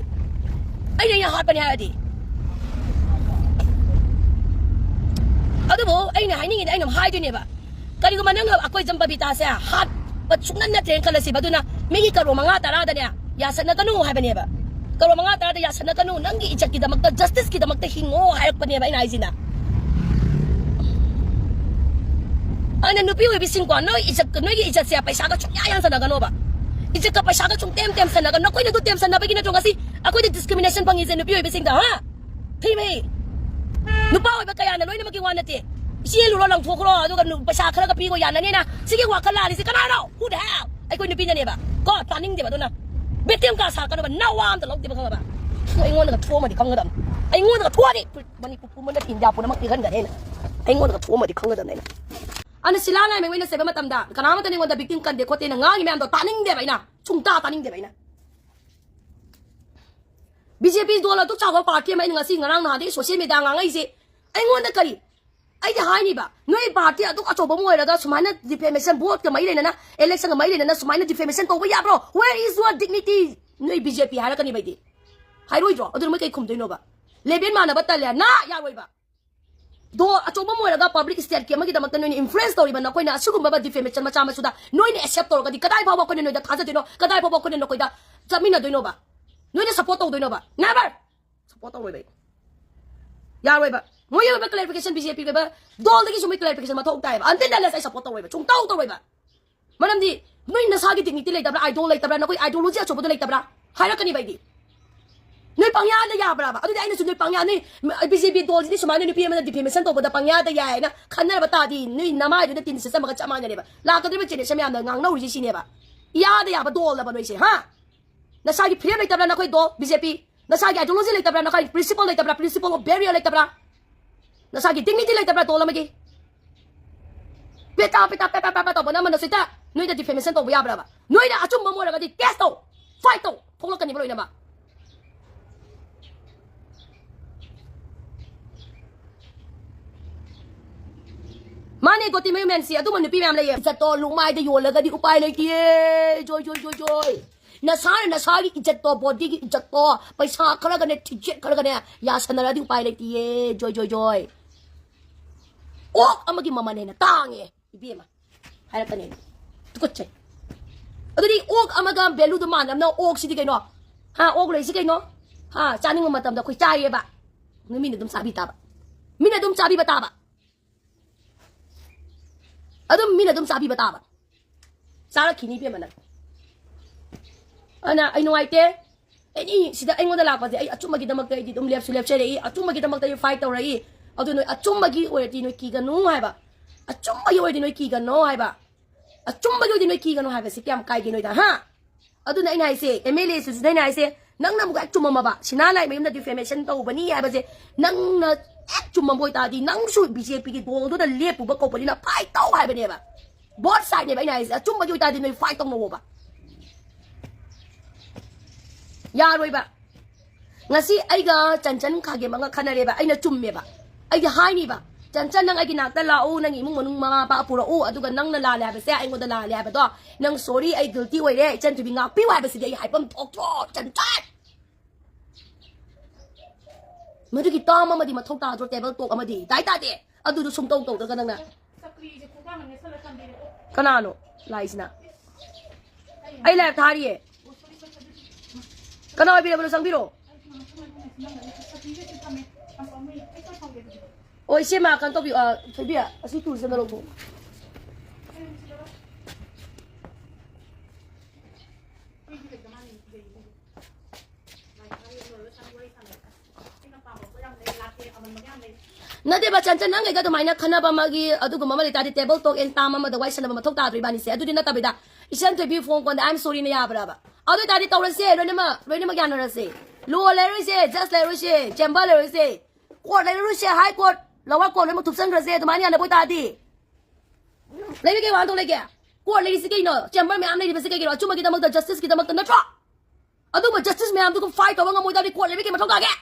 ꯑꯩꯅ, ꯑꯩꯅ ꯍꯥꯠꯄꯅꯦ ꯍꯥꯏꯔꯗꯤ꯫ ꯑꯗꯨꯕꯨ ꯑꯩꯅ ꯍꯥꯏꯅꯤꯡꯉꯤꯗꯤ ꯑꯩꯅ ꯑꯗꯨꯝ ꯍꯥꯏꯗꯣꯏꯅꯦꯕ꯫ ꯀꯔꯤꯒꯨꯝꯕ ꯅꯪꯅ ꯑꯩꯈꯣꯏ ꯖꯝ ꯕꯕꯤꯇꯥꯁꯦ ꯍꯥꯠꯄ ꯁꯨꯡꯅꯠ ꯅꯠꯇ꯭ꯔꯦꯅ ꯈꯜꯂꯁꯤꯕ, ꯑꯗꯨꯅ ꯃꯤꯒꯤ ꯀꯔꯣ ꯃꯉꯥ ꯇꯔꯥꯗꯅꯦ ꯌꯥꯁꯟꯅꯒꯅꯨ ꯍꯥꯏꯕꯅꯦꯕ꯫ ꯀꯔꯣ ꯃꯉꯥ ꯇꯔꯥꯗ ꯌꯥꯁꯟꯅꯒꯅꯨ, ꯅꯪꯒꯤ ꯏꯖꯠꯀꯤꯗꯃꯛꯇ, justiceꯀꯤꯗꯃꯛꯇ ꯍꯤꯡꯉꯣ ꯍꯥꯏꯔꯛꯄꯅꯦꯕ ꯑꯩꯅ ꯍꯥꯏꯁꯤꯅ꯫ ꯑꯗꯨꯅ ꯅꯨꯄꯤ ꯑꯣꯏꯕꯤꯁꯤꯡꯀꯣ, ꯅꯣꯏ ꯏꯖꯠꯀ, ꯅꯣꯏꯒꯤ ꯏꯖꯠꯁꯦ ꯄꯩꯁꯥꯒ ꯁꯨꯡꯌꯥ ꯌꯥꯟꯁꯟꯅꯒꯅꯣꯕ꯫ ꯏꯖꯠꯀ ꯄꯩꯁꯥꯒ ꯁꯨꯡꯇꯦꯝ ꯇꯦꯝꯁꯟꯅꯒꯅꯨ, ꯅꯈꯣꯏꯅ ꯑꯗꯨ ꯇꯦꯝꯁꯟꯅꯕꯒꯤ ꯅꯠꯇ꯭ꯔꯣ ꯉꯁꯤ ꯑꯩꯈꯣꯏꯗ discrimination ꯐꯪꯉꯤꯁꯦ ꯅꯨꯄꯤ ꯑꯣꯏꯕꯤꯁꯤꯡꯗ, ꯍꯥ? ꯊꯤꯃꯤ꯫ ꯅꯨꯄꯥ ꯑꯣꯏꯕ ꯀꯌꯥꯅ ꯂꯣꯏꯅꯃꯛꯀꯤ ꯋꯥ ꯅꯠꯇꯦ꯫ ꯆꯦꯜꯂꯨꯔꯣ, ꯂꯪꯊꯣꯛꯈ꯭ꯔꯣ, ꯑꯗꯨꯒ ꯅꯨ-, ꯄꯩꯁꯥ ꯈꯔꯒ ꯄꯤꯈꯣ, ꯌꯥꯅꯅꯤꯅ꯫ ꯁꯤꯒꯤ ꯋꯥꯈꯜ ꯂꯥꯜꯂꯤꯁꯦ ꯀꯅꯥꯅꯣ? Who the hell? ꯑꯩꯈꯣꯏ ꯅꯨꯄꯤꯅꯅꯦꯕ꯫ ꯀꯣ, ꯇꯥꯅꯤꯡꯗꯦꯕ꯫ ꯑꯗꯨꯅ victim card ꯁꯥꯔꯛꯀꯅꯣꯕ, ꯅꯋꯥ ꯑꯝꯇ ꯂꯧꯗꯦꯕ, ꯈꯪꯉꯕ? ꯑꯩꯉꯣꯟꯗꯒ ꯊꯣꯛꯑꯝꯃꯗꯤ ꯈꯪꯒꯗꯕꯅꯤ꯫ ꯑꯩꯉꯣꯟꯗꯒ ꯊꯣꯛꯑꯗꯤ ꯃꯅꯤꯄꯨꯔ ꯄꯨꯝꯕꯗ ꯏꯟꯗꯤꯌꯥ ꯄꯨꯝꯅꯃꯛ ꯄꯤꯍꯟꯒꯅꯤ ꯑꯩꯅ꯫ ꯑꯩꯉꯣꯟꯗꯒ ꯊꯣꯛꯑꯝꯃꯗꯤ ꯈꯪꯒꯗꯕꯅꯤ ꯑꯩꯅ꯫ ꯑꯗꯨꯅ ꯁꯤꯂꯥ ꯂꯥꯏꯃꯩ ꯑꯣꯏꯅ ꯆꯩꯕ ꯃꯇꯝꯗ ꯀꯅꯥꯃꯠꯇ ꯑꯩꯉꯣꯟꯗ victim ꯀꯟꯗꯦ ꯈꯣꯠꯇꯦꯅ ꯉꯥꯡꯉꯤ ꯃꯌꯥꯝꯗꯣ ꯇꯥꯅꯤꯡꯗꯦꯕ ꯑꯩꯅ꯫ ꯁꯨꯡꯇꯥ ꯇꯥꯅꯤꯡꯗꯦꯕ ꯑꯩꯅ꯫ ꯕꯤ ꯖꯦ ꯄꯤ ꯗꯣꯜ ꯑꯗꯨꯛ ꯆꯥꯎꯕ party ꯑꯃ ꯑꯩꯅ ꯉꯁꯤ ꯉꯔꯥꯡ ꯅꯍꯥꯟꯗꯒꯤ social media ꯉꯥꯡꯉꯛꯏꯁꯦ ꯑꯩꯉꯣꯟꯗ ꯀꯔꯤ? ꯑꯩꯗꯤ ꯍꯥꯏꯅꯤꯕ, ꯅꯣꯏ party ꯑꯗꯨꯛ ꯑꯆꯧꯕ ꯑꯃ ꯑꯣꯏꯔꯒ ꯁꯨꯃꯥꯏꯅ defamation, vote ꯀ ꯃꯔꯤ ꯂꯩꯅꯅ, election ꯒ ꯃꯔꯤ ꯂꯩꯅꯅ ꯁꯨꯃꯥꯏꯅ defamation ꯇꯧꯕ ꯌꯥꯕ꯭ꯔꯣ? Where is your dignity? ꯅꯣꯏ ꯕꯤ ꯖꯦ ꯄꯤ ꯍꯥꯏꯔꯛꯀꯅꯤꯕ ꯑꯩꯗꯤ꯫ ꯍꯥꯏꯔꯣꯏꯗ꯭ꯔꯣ? ꯑꯗꯨꯅ ꯃꯣꯏ ꯀꯩ ꯈꯨꯝꯗꯣꯏꯅꯣꯕ? Level ꯃꯥꯟꯅꯕ ꯇꯜꯂꯦ, ꯅꯥ ꯌꯥꯔꯣꯏꯕ꯫ ꯗꯣ ꯑꯆꯧꯕ ꯑꯃ ꯑꯣꯏꯔꯒ public statue ꯑꯃꯒꯤꯗꯃꯛꯇ ꯅꯣꯏꯅ influence ꯇꯧꯔꯤꯕ ꯅꯈꯣꯏꯅ ꯑꯁꯤꯒꯨꯝꯕ defamation ꯃꯆꯥ ꯃꯁꯨꯗ ꯅꯣꯏꯅ accept ꯇꯧꯔꯒꯗꯤ ꯀꯗꯥꯏ ꯐꯥꯎꯕ ꯑꯩꯈꯣꯏꯅ ꯅꯣꯏꯗ ꯊꯥꯖꯗꯣꯏꯅꯣ? ꯀꯗꯥꯏ ꯐꯥꯎꯕ ꯑꯩꯈꯣꯏꯅ ꯅꯈꯣꯏꯗ ꯆꯠꯃꯤꯟꯅꯗꯣꯏꯅꯣꯕ? ꯅꯣꯏꯅ support ꯇꯧꯗꯣꯏꯅꯣꯕ? Never! Support ꯇꯧꯔꯣꯏꯕ ꯑꯩ꯫ ꯌꯥꯔꯣꯏꯕ꯫ ꯃꯣꯏꯒꯤ ꯑꯣꯏꯕ clarification ꯕꯤ ꯖꯦ ꯄꯤꯒꯤ ꯑꯣꯏꯕ ꯗꯣꯜꯗꯒꯤꯁꯨ ꯃꯣꯏ clarification ꯃꯊꯧ ꯇꯥꯏꯌꯦꯕ꯫ Until unless ꯑꯩ support ꯇꯧꯔꯣꯏꯕ꯫ ꯁꯨꯡꯇꯧ ꯇꯧꯔꯣꯏꯕ꯫ ꯃꯔꯝꯗꯤ ꯅꯣꯏ ꯅꯁꯥꯒꯤ dignity ꯂꯩꯇꯕ꯭ꯔꯥ? Idol ꯂꯩꯇꯕ꯭ꯔꯥ? ꯅꯈꯣꯏ ideology ꯑꯆꯧꯕꯗꯣ ꯂꯩꯇꯕ꯭ꯔꯥ? ꯍꯥꯏꯔꯛꯀꯅꯤꯕ ꯑꯩꯗꯤ꯫ ꯅꯣꯏ ꯄꯪꯌꯥꯗ ꯌꯥꯕ꯭ꯔꯥꯕ? ꯑꯗꯨꯗꯤ ꯑꯩꯅꯁꯨ ꯅꯣꯏ ꯄꯪꯌꯥ, ꯅꯣꯏ ꯕꯤ ꯖꯦ ꯄꯤ ꯗꯣꯜꯁꯤꯗꯤ ꯁꯨꯃꯥꯏꯅ ꯅꯨꯄꯤ ꯑꯃꯅ defamation ꯇꯧꯕꯗ ꯄꯪꯌꯥꯗ ꯌꯥꯏ ꯍꯥꯏꯅ ꯈꯟꯅꯔꯕ ꯇꯥꯔꯗꯤ ꯅꯣꯏ ꯅꯃꯥꯏꯗꯨꯗ ꯇꯤꯟ ꯁꯤꯠꯆꯟꯕꯒ ꯆꯞ ꯃꯥꯟꯅꯔꯦꯕ꯫ ꯂꯥꯛꯀꯗꯧꯔꯤꯕ generation ꯃꯌꯥꯝꯅ ꯉꯥꯡꯅꯧꯔꯤꯁꯤ ꯁꯤꯅꯦꯕ꯫ ꯏꯌꯥꯗ ꯌꯥꯕ ꯗꯣꯜꯂꯕ ꯅꯣꯏꯁꯦ, ꯍꯥ? ꯅꯁꯥꯒꯤ freedom ꯂꯩꯇꯕ꯭ꯔꯥ ꯅꯈꯣꯏ ꯗꯣꯜ, ꯕꯤ ꯖꯦ ꯄꯤ? ꯅꯁꯥꯒꯤ ideology ꯂꯩꯇꯕ꯭ꯔꯥ? ꯅꯈꯣꯏ principle ꯂꯩꯇꯕ꯭ꯔꯥ? Principle of barrier ꯂꯩꯇꯕ꯭ꯔꯥ? ꯅꯁꯥꯒꯤ dignity ꯂꯩꯇꯕ꯭ꯔꯥ ꯗꯣꯜ ꯑꯃꯒꯤ? ꯄꯦꯇꯥ, ꯄꯦꯇꯥ, ꯄꯦ, ꯄꯦ, ꯄꯦ, ꯄꯦ ꯇꯧꯕ ꯅꯝꯃꯅ ꯁꯤꯗ ꯅꯣꯏꯗ defamation ꯇꯧꯕ ꯌꯥꯕ꯭ꯔꯕ? ꯅꯣꯏꯅ ꯑꯆꯨꯝꯕ ꯑꯃ ꯑꯣꯏꯔꯒꯗꯤ case ꯇꯧ, fight ꯇꯧ, ꯊꯣꯛꯂꯛꯀꯅꯤꯕ ꯂꯣꯏꯅꯃꯛ꯫ ꯃꯥꯅꯦ, ꯒꯣꯇꯤ ꯃꯌꯨꯝ ꯃꯦꯟꯁꯤ, ꯑꯗꯨꯝꯕ ꯅꯨꯄꯤ ꯃꯌꯥꯝ ꯂꯩꯌꯦ꯫ ꯏꯖꯠꯇꯣ ꯂꯨꯛꯃꯥꯏꯗ ꯌꯣꯜꯂꯒꯗꯤ ꯎꯄꯥꯏ ꯂꯩꯇꯤꯌꯦ꯫ ꯖꯣꯏ, ꯖꯣꯏ, ꯖꯣꯏ, ꯖꯣꯏ꯫ ꯅꯁꯥꯅ ꯅꯁꯥꯒꯤ ꯏꯖꯠꯇꯣ, bodyꯒꯤ ꯏꯖꯠꯇꯣ, ꯄꯩꯁꯥ ꯈꯔꯒꯅꯦ, ꯊꯤꯖꯦꯠ ꯈꯔꯒꯅꯦ ꯌꯥꯁꯟꯅꯔꯗꯤ ꯎꯄꯥꯏ ꯂꯩꯇꯤꯌꯦ꯫ ꯖꯣꯏ, ꯖꯣꯏ, ꯖꯣꯏ꯫ ꯑꯣꯛ ꯑꯃꯒꯤ ꯃꯃꯜ ꯍꯦꯟꯅ ꯇꯥꯡꯉꯦ, ꯏꯕꯦꯝꯃ꯫ ꯍꯥꯏꯔꯛꯀꯅꯤ꯫ ꯇꯨꯀꯠꯆꯩ꯫ ꯑꯗꯨꯗꯤ ꯑꯣꯛ ꯑꯃꯒ valueꯗꯣ ꯃꯥꯟꯅꯕꯅ ꯑꯣꯛꯁꯤꯗꯤ ꯀꯩꯅꯣ? ꯍꯥ, ꯑꯣꯛ ꯂꯩꯁꯤ ꯀꯩꯅꯣ? ꯍꯥ, ꯆꯥꯅꯤꯡꯕ ꯃꯇꯝꯗ ꯑꯩꯈꯣꯏ ꯆꯥꯏꯌꯦꯕ꯫ ꯃꯤꯅ ꯑꯗꯨꯝ ꯆꯥꯕꯤ ꯇꯥꯕ꯫ ꯃꯤꯅ ꯑꯗꯨꯝ ꯆꯥꯕꯤꯕ ꯇꯥꯕ꯫ ꯑꯗꯨꯝ ꯃꯤꯅ ꯑꯗꯨꯝ ꯆꯥꯕꯤꯕ ꯇꯥꯕ꯫ ꯆꯥꯔꯛꯈꯤꯅꯤ ꯏꯕꯦꯝꯃ ꯅꯪ꯫ ꯑꯗꯨꯅ ꯑꯩ ꯅꯨꯡꯉꯥꯏꯇꯦ꯫ ꯑꯦꯅꯤ ꯁꯤꯗ ꯑꯩꯉꯣꯟꯗ ꯂꯥꯛꯄꯁꯦ ꯑꯩ ꯑꯆꯨꯝꯕꯒꯤꯗꯃꯛꯇ ꯑꯩꯗꯤ ꯑꯗꯨꯝ ꯂꯦꯞꯁꯨ ꯂꯦꯞꯆꯔꯛꯏ, ꯑꯆꯨꯝꯕꯒꯤꯗꯃꯛꯇ ꯑꯩ fight ꯇꯧꯔꯛꯏ꯫ ꯑꯗꯨ ꯅꯣꯏ ꯑꯆꯨꯝꯕꯒꯤ ꯑꯣꯏꯔꯗꯤ ꯅꯣꯏ ꯀꯤꯒꯅꯨ ꯍꯥꯏꯕ꯫ ꯑꯆꯨꯝꯕꯒꯤ ꯑꯣꯏꯔꯗꯤ ꯅꯣꯏ ꯀꯤꯒꯅꯨ ꯍꯥꯏꯕ꯫ ꯑꯆꯨꯝꯕꯒꯤ ꯑꯣꯏꯗꯤ ꯅꯣꯏ ꯀꯤꯒꯅꯨ ꯍꯥꯏꯕꯁꯤ ꯀꯌꯥꯝ ꯀꯥꯏꯒꯦ ꯅꯣꯏꯗ, ꯍꯥ? ꯑꯗꯨꯅ ꯑꯩꯅ ꯍꯥꯏꯁꯦ, ꯑꯦꯝ ꯑꯦꯜ ꯑꯦ ꯁꯤꯁꯨ ꯑꯩꯅ ꯍꯥꯏꯁꯦ, ꯅꯪꯅ ꯑꯃꯨꯛ ꯍꯦꯛ ꯆꯨꯝꯃꯝꯃꯕ, ꯁꯤꯅꯥ ꯂꯥꯏꯃꯌꯨꯝꯅ defamation ꯇꯧꯕꯅꯤ ꯍꯥꯏꯕꯁꯦ ꯅꯪꯅ ꯍꯦꯛ ꯆꯨꯝꯃꯝꯕ ꯑꯣꯏꯇꯥꯔꯗꯤ, ꯅꯪꯁꯨ ꯕꯤ ꯖꯦ ꯄꯤꯒꯤ ꯗꯣꯜꯗꯨꯗ ꯂꯦꯞꯄꯨꯕ ꯀꯧꯕꯅꯤꯅ fight ꯇꯧ ꯍꯥꯏꯕꯅꯦꯕ꯫ Both side ꯅꯦꯕ ꯑꯩꯅ ꯍꯥꯏꯁꯦ, ꯑꯆꯨꯝꯕꯒꯤ ꯑꯣꯏꯇꯥꯔꯗꯤ ꯅꯣꯏ fight ꯇꯧꯅꯧꯑꯣꯕ꯫ ꯌꯥꯔꯣꯏꯕ꯫ ꯉꯁꯤ ꯑꯩꯒ ꯆꯟꯆꯟ ꯈꯥꯒꯦꯝ ꯑꯃꯒ ꯈꯟꯅꯔꯦꯕ, ꯑꯩꯅ ꯆꯨꯝꯃꯦꯕ꯫ ꯑꯩꯗꯤ ꯍꯥꯏꯅꯤꯕ, "ꯆꯟꯆꯟ, ꯅꯪ ꯑꯩꯒꯤ ꯅꯥꯛꯇ ꯂꯥꯛꯎ, ꯅꯪꯒꯤ ꯏꯃꯨꯡ ꯃꯅꯨꯡ ꯃꯃꯥ ꯃꯄꯥ ꯄꯨꯔꯛꯎ, ꯑꯗꯨꯒ ꯅꯪꯅ ꯂꯥꯜꯂꯦ ꯍꯥꯏꯕꯁꯦ ꯑꯩꯉꯣꯟꯗ ꯂꯥꯜꯂꯦ ꯍꯥꯏꯕꯗꯣ, ꯅꯪ sorry, ꯑꯩ guilty ꯑꯣꯏꯔꯦ, ꯏꯆꯟ ꯊꯣꯏꯕꯤ ꯉꯥꯛꯄꯤꯌꯨ" ꯍꯥꯏꯕꯁꯤꯗꯤ ꯑꯩ ꯍꯥꯏꯐꯝ ꯊꯣꯛꯇ꯭ꯔꯣ, ꯆꯟꯆꯟ? ꯃꯗꯨꯒꯤ term ꯑꯃꯗꯤ ꯃꯊꯧ ꯇꯥꯗ꯭ꯔꯣ, table talk ꯑꯃꯗꯤ? ꯇꯥꯏ ꯇꯥꯗꯦ? ꯑꯗꯨꯗꯣ ꯁꯨꯝ ꯇꯧ ꯇꯧꯗ꯭ꯔꯒ ꯅꯪꯅ꯫ ꯀꯅꯥꯅꯣ ꯂꯥꯛꯏꯁꯤꯅ? ꯑꯩ live ꯊꯥꯔꯤꯌꯦ꯫ ꯀꯅꯥ ꯑꯣꯏꯕꯤꯔꯕꯅꯣ? ꯆꯪꯕꯤꯔꯣ꯫ ꯑꯣ, ꯏꯆꯦꯃ, ꯀꯩꯅꯣ ꯇꯧꯕꯤꯌꯨ, ꯑ, ꯊꯣꯏꯕꯤ, ꯑꯁꯤ ꯇꯨꯜꯁꯦ ꯑꯝꯇ ꯂꯧꯊꯣꯛꯎ꯫ ꯅꯠꯇꯦꯕ, ꯆꯟꯆꯟ, ꯅꯪꯒꯩꯒ ꯑꯗꯨꯃꯥꯏꯅ ꯈꯟꯅꯕ ꯑꯃꯒꯤ ꯑꯗꯨꯒꯨꯝꯕ ꯑꯃ ꯂꯩꯇꯥꯔꯗꯤ table talk and term ꯑꯃꯗ ꯋꯥꯔꯤ ꯁꯥꯟꯅꯕ ꯃꯊꯧ ꯇꯥꯗ꯭ꯔꯣ ꯏꯕꯥꯅꯤꯁꯦ? ꯑꯗꯨꯗꯤ ꯅꯠꯇꯕꯤꯗ, ꯏꯆꯟ ꯊꯣꯏꯕꯤ ꯐꯣꯟ ꯀꯣꯟꯗ "I am sorry" ꯅ ꯌꯥꯕ꯭ꯔꯕ? ꯑꯗꯨ ꯑꯣꯏꯇꯥꯔꯗꯤ ꯇꯧꯔꯁꯦ, ꯂꯣꯏꯅꯃꯛ, ꯂꯣꯏꯅꯃꯛ ꯌꯥꯅꯔꯁꯦ꯫ Law ꯂꯩꯔꯣꯏꯁꯦ, judge ꯂꯩꯔꯣꯏꯁꯦ, chamber ꯂꯩꯔꯣꯏꯁꯦ, court ꯂꯩꯔꯣꯏꯁꯦ, high court, lower court ꯂꯣꯏꯅꯃꯛ ꯊꯨꯞꯆꯟꯈ꯭ꯔꯁꯦ, ꯑꯗꯨꯃꯥꯏꯅ ꯌꯥꯅꯕ ꯑꯣꯏꯇꯥꯔꯗꯤ꯫ ꯂꯩꯕ ꯀꯩ ꯋꯥꯍꯟꯊꯣꯛ ꯂꯩꯒꯦ? Court ꯂꯩꯔꯤꯁꯤ ꯀꯩꯅꯣ? Chamber ꯃꯌꯥꯝ ꯂꯩꯔꯤꯕꯁꯤ ꯀꯩꯒꯤꯅꯣ? ꯑꯆꯨꯝꯕꯒꯤꯗꯃꯛꯇ, justice ꯀꯤꯗꯃꯛꯇ ꯅꯠꯇ꯭ꯔꯣ? ꯑꯗꯨꯒꯨꯝꯕ justice ꯃꯌꯥꯝꯗꯨꯒ fight ꯇꯧꯕ ꯉꯝꯃꯣꯏ ꯇꯥꯔꯗꯤ court ꯂꯩꯕ ꯀꯩ ꯃꯊꯧ ꯇꯥꯒꯦ?